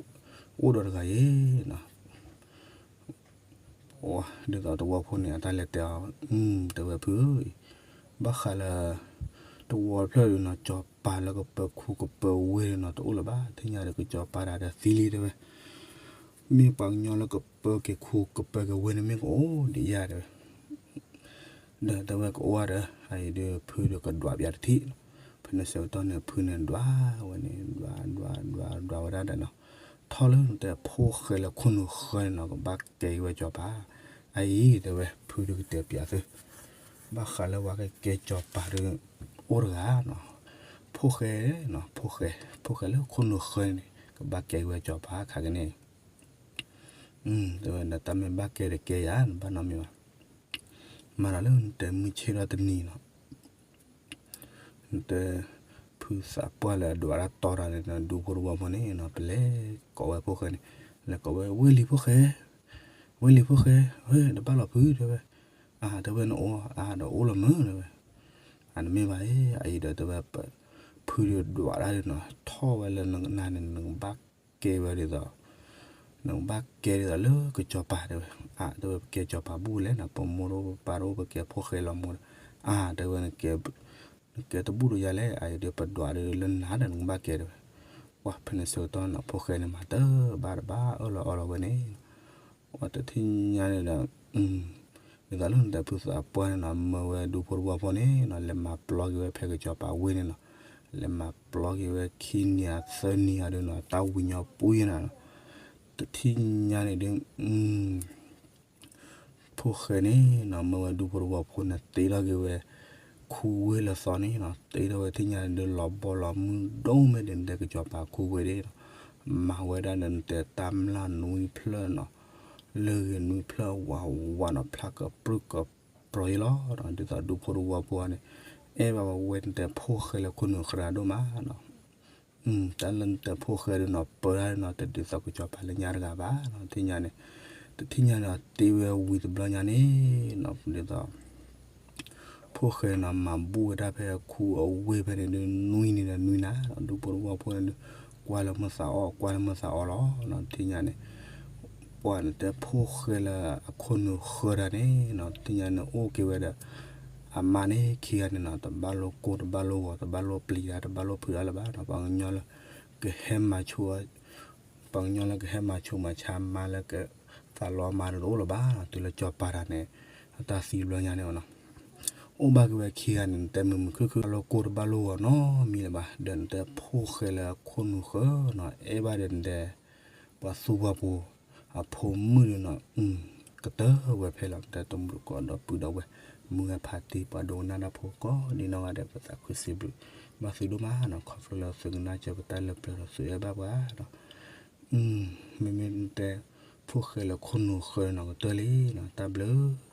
အိၣ်ဒီးတဂၤယဲနီၤ ဒ်သိးတဝီဖိန့ၣ် အတၢ်လဲၤတဲအီၤ တဲဝဲဖုဧၢ, ဘၣ်ဃးလၢ တဝီဖျၢၣ်ဒုးနီၤ ကစီၤပၤလၢကပၢၤခူကပၢၤဝ့ၢ်နီၤ တအိၣ်လၢၤဘၣ်. သ့ၣ်ညါဒီးကစီၤပၤတဂၤဒီးသံလံတဲဝဲ, မ့ၢ်ပှၤကညီလၢကပၢၤက့ၤခူကပၢၤက့ၤဝ့ၢ်န့ၣ်မ့ၢ်ကအိၣ်ဒံးယၤတဲဝဲ ဒီးတဲဝဲကအိၣ်ဒီး အအံၤဒုးဖုဒီးကဒွးပျးတထံၣ်, ဖဲန့ၣ်ဆၢကတီၢ်န့ၣ် ဖုန့ၣ်ဒွးဝဲန့ၣ် ဒွးဒွးဒွးဒွးဝဲဒၣ်ဒီးနီၤ, ထီၣ်လၢနတဲဖိၣ်ဃဲလၢခိၣ်နူာ်ဃၢန့ၣ်နီၤ ကဘၣ်ကဲက့ၤဝဲကစီၤပၤ, အအံၤတဲဝဲ ဖုဒုးကတဲပျးသု, ဘၣ်ဃးလၢပှၤကကဲကစီၤပၤဒီး အိၣ်တဂၤနီၤ, ဖိၣ်ဃဲနီၤ ဖိၣ်ဃဲ ဖိၣ်ဃဲလၢခိၣ်နူာ်ဃၢန့ၣ် ကဘၣ်ကဲက့ၤဝဲကစီၤပၤခါကန့ၣ် တဲဝဲဒီးတၢ်မ့ၢ်ဘၣ်ကဲဒီးကဲယၤ နဘၣ်နီတမံၤဘၣ်, မၤဒီးလၢနတဲမုၢ်ဆ့ၣ်ထီၣ်တနံၤနီၤ, နတဲ ဖုသးပှၢ်လၢအဒွးတၢ်တီတၢ်န့ၣ် ဒူဖိတဝီဖိန့ၣ်နီၤ ပလဲၤကိးဝဲဖိၣ်ဃဲန့ၣ်, လဲၤကိးဝဲ ဝ့ၢ်လံၤဖိၣ်ဃဲ, ဝ့ၢ်လံၤဖိၣ်ဃဲ, ဝ့ၢ်တဘၣ်လီၤဖုတဲဝဲ, အါတဲဝဲနအိၣ်အါဒီးအိၣ်လီၤမုၢ်တဲဝဲ, အါနမ့ၢ်ဘၣ်အံၤ အအံၤဒီးတဲဝဲ ဖုဒီးဒွးတၢ်ဒီးနီၤ ထီၣ်ဝဲလၢနကနၣ်န့ၣ် နကဘၣ်ကဲဝဲဒ်သိး နကဘၣ်ကဲဒ်သိးလၢကစီၤပၤတဲဝဲ, အါတဲဝဲပကဲကစီၤပၤဘူၣ်လဲၣ်နီၤ ပမိၢ်တအိၣ်ပပၢ်တအိၣ်ပကဲဖိၣ်ဃဲလီၤမူဒီး, အါတဲဝဲ နကဲတဘူၣ်ဒီးယၤလဲၣ် အအံၤဒီးပဒွးဒီးလၢနၤဒီးနကဘၣ်ကဲတဲဝဲ, ပှၤဖဲန့ၣ်ဆၢကတီၢ်နီၤ ဖိၣ်ဃဲန့ၣ်မၤတဘၣ်တဘၣ်အၢၣ်လီၤအီလီၤဝဲန့ၣ် ပှၤတထံၣ်ညါန့ၣ်ဒီး ဒ်သိးလၢနတဲဖုသးပှၢ်န့ၣ်နီၤ မၢဝဲဒူဖိတဝီဖိန့ၣ်နီၤ လဲၤမၤပျီက့ၤဝဲဖဲကစီၤပၤဝ့ၢ်န့ၣ်နီၤ, လဲၤမၤပျီက့ၤဝဲခံနံၤဧါသၢနံၤဧါဒီးနီၤ တၢ်ဝံၤညီပူၤယဲနီၤ, တထံၣ်ညါန့ၣ်ဒီး ဖိၣ်ဃဲန့ၣ်နီၤ မၢဝဲဒူဖိတဝီဖိန့ၣ် တ့ထီၣ်က့ၤဝဲ ခူဝ့ၢ်လၢသီန့ၣ်နီၤ တ့ထီၣ်ဝဲထံၣ်ညါန့ၣ်ဒီး လီၤဘီလီၤမုၢ်ဒိၣ်မ့ၢ်ဒ်နတဲကစီၤပၤခူဝ့ၢ်ဒၣ်နီၤ, မၤဝဲဒၣ်ဒီးနတဲတၢ်မျၢ်နွံဖျၢၣ်နီၤ, လၢဂ့ၤနွံဖျၢၣ်ဝးဝးနီၤ ဖျါကပြုၢ်ကပြီၤယဲလီၤနီၤ, ဒ်သိးဒူဖိတဝီဖိန့ၣ် အဲၣ်ဘၣ်ဝဲနတဲဖိၣ်ဃဲလၢခိၣ်နူာ်ဃၢဒိၣ်မးနီၤ တၢ်လၢနတဲဖိၣ်ဃဲဒီးနီၤ ပၢဒၣ်နီၤ တဒ်သိးကစီၤပၤလၢညါတဂၤဘၣ်နီၤ, ထံၣ်ညါန့ၣ် တထံၣ်ညါန့ၣ် တ့ဝဲဝံၤတဘျီညါန့ၣ်နီၤ ဒ်သိး ဖိၣ်ဃဲနီၤ မၤဘူၣ်ဝဲဒၣ်ဖဲခူအဝ့ၢ်ဖဲန့ၣ်ဒုး နွံနံၤဒီးနွံနၤနီၤ, ဒူဖိတဝီဖိန့ၣ်ဒုး ကွၢ်လၢမုၢ်သးအီၣ် ကွၢ်လၢမုၢ်သးအီလီၤနီၤ, ထံၣ်ညါန့ၣ် ပှၤနတဲဖိၣ်ဃဲလၢအခိၣ်နူာ်ဃၢတၢ်န့ၣ်နီၤ သ့ၣ်ညါန့ၣ်အိၣ်က့ၤဝဲဒီး အမါန့ၣ်ခံဂၤန့ၣ်နီၤ တဘၣ်လိၣ်ကိၢ်တဘၣ်လိၣ်ဂီၤ တဘၣ်လိၣ်ပျံၤတၢ် တဘၣ်လိၣ်ဖုးအါလၢၤဘၣ်နီၤ ပှၤကညီလၢ ကဟဲမၤဆိ ပှၤကညီလၢကဟဲမၤဆိမၤဆါမါလၢကသးလီမါတအိၣ်လၢၤဘၣ်နီၤ တုၤလၢကၠီၤပၤတၢ်န့ၣ် အတၢ်သံဘျီညါန့ၣ်နီၤ အိၣ်ဘၣ်က့ၤဝဲခံဂၤန့ၣ် နတဲမုာ်မုာ်ခုၣ်ခုၣ် ဘၣ်လိၣ်ကိၢ်တဘၣ်လိၣ်ဂီၤနီတမံၤလၢၤဘၣ် ဒီးနတဲဖိၣ်ဃဲလၢအခိၣ်နူာ်ဃၢနီၤ အဲၣ်ဘၣ်ဒီးနတဲ ပှၤသူပှၤပိၤ အဖိမုၣ်ဒုနီၤ ကတၢၢ်ဝဲဖဲလီၤ နတဲတမူတကိးဒီပုၢ်ဒီဝဲၢ် မုၢ်ဂၤဖးတံၢ် ပှၤဒိကနၣ်တၢ်ဖိကိးဒ်နီၢ်ဂၤဒဲး ပသးခုစံးဘျုး ဘၣ်သုဒိၣ်မးနီၤ ခီဖျိလၢသုကနၣ်စၢၤပတၢ်လၢပျၢၤဒီးသုအဲၣ်ဘၣ်ပှၤနီၤ မ့မ့ၢ်နတဲ ဖိၣ်ဃဲလၢခိၣ်နူာ်ဃၢနီၤ ကတၢၢ်လံနီၤ တၢ်ဘျုး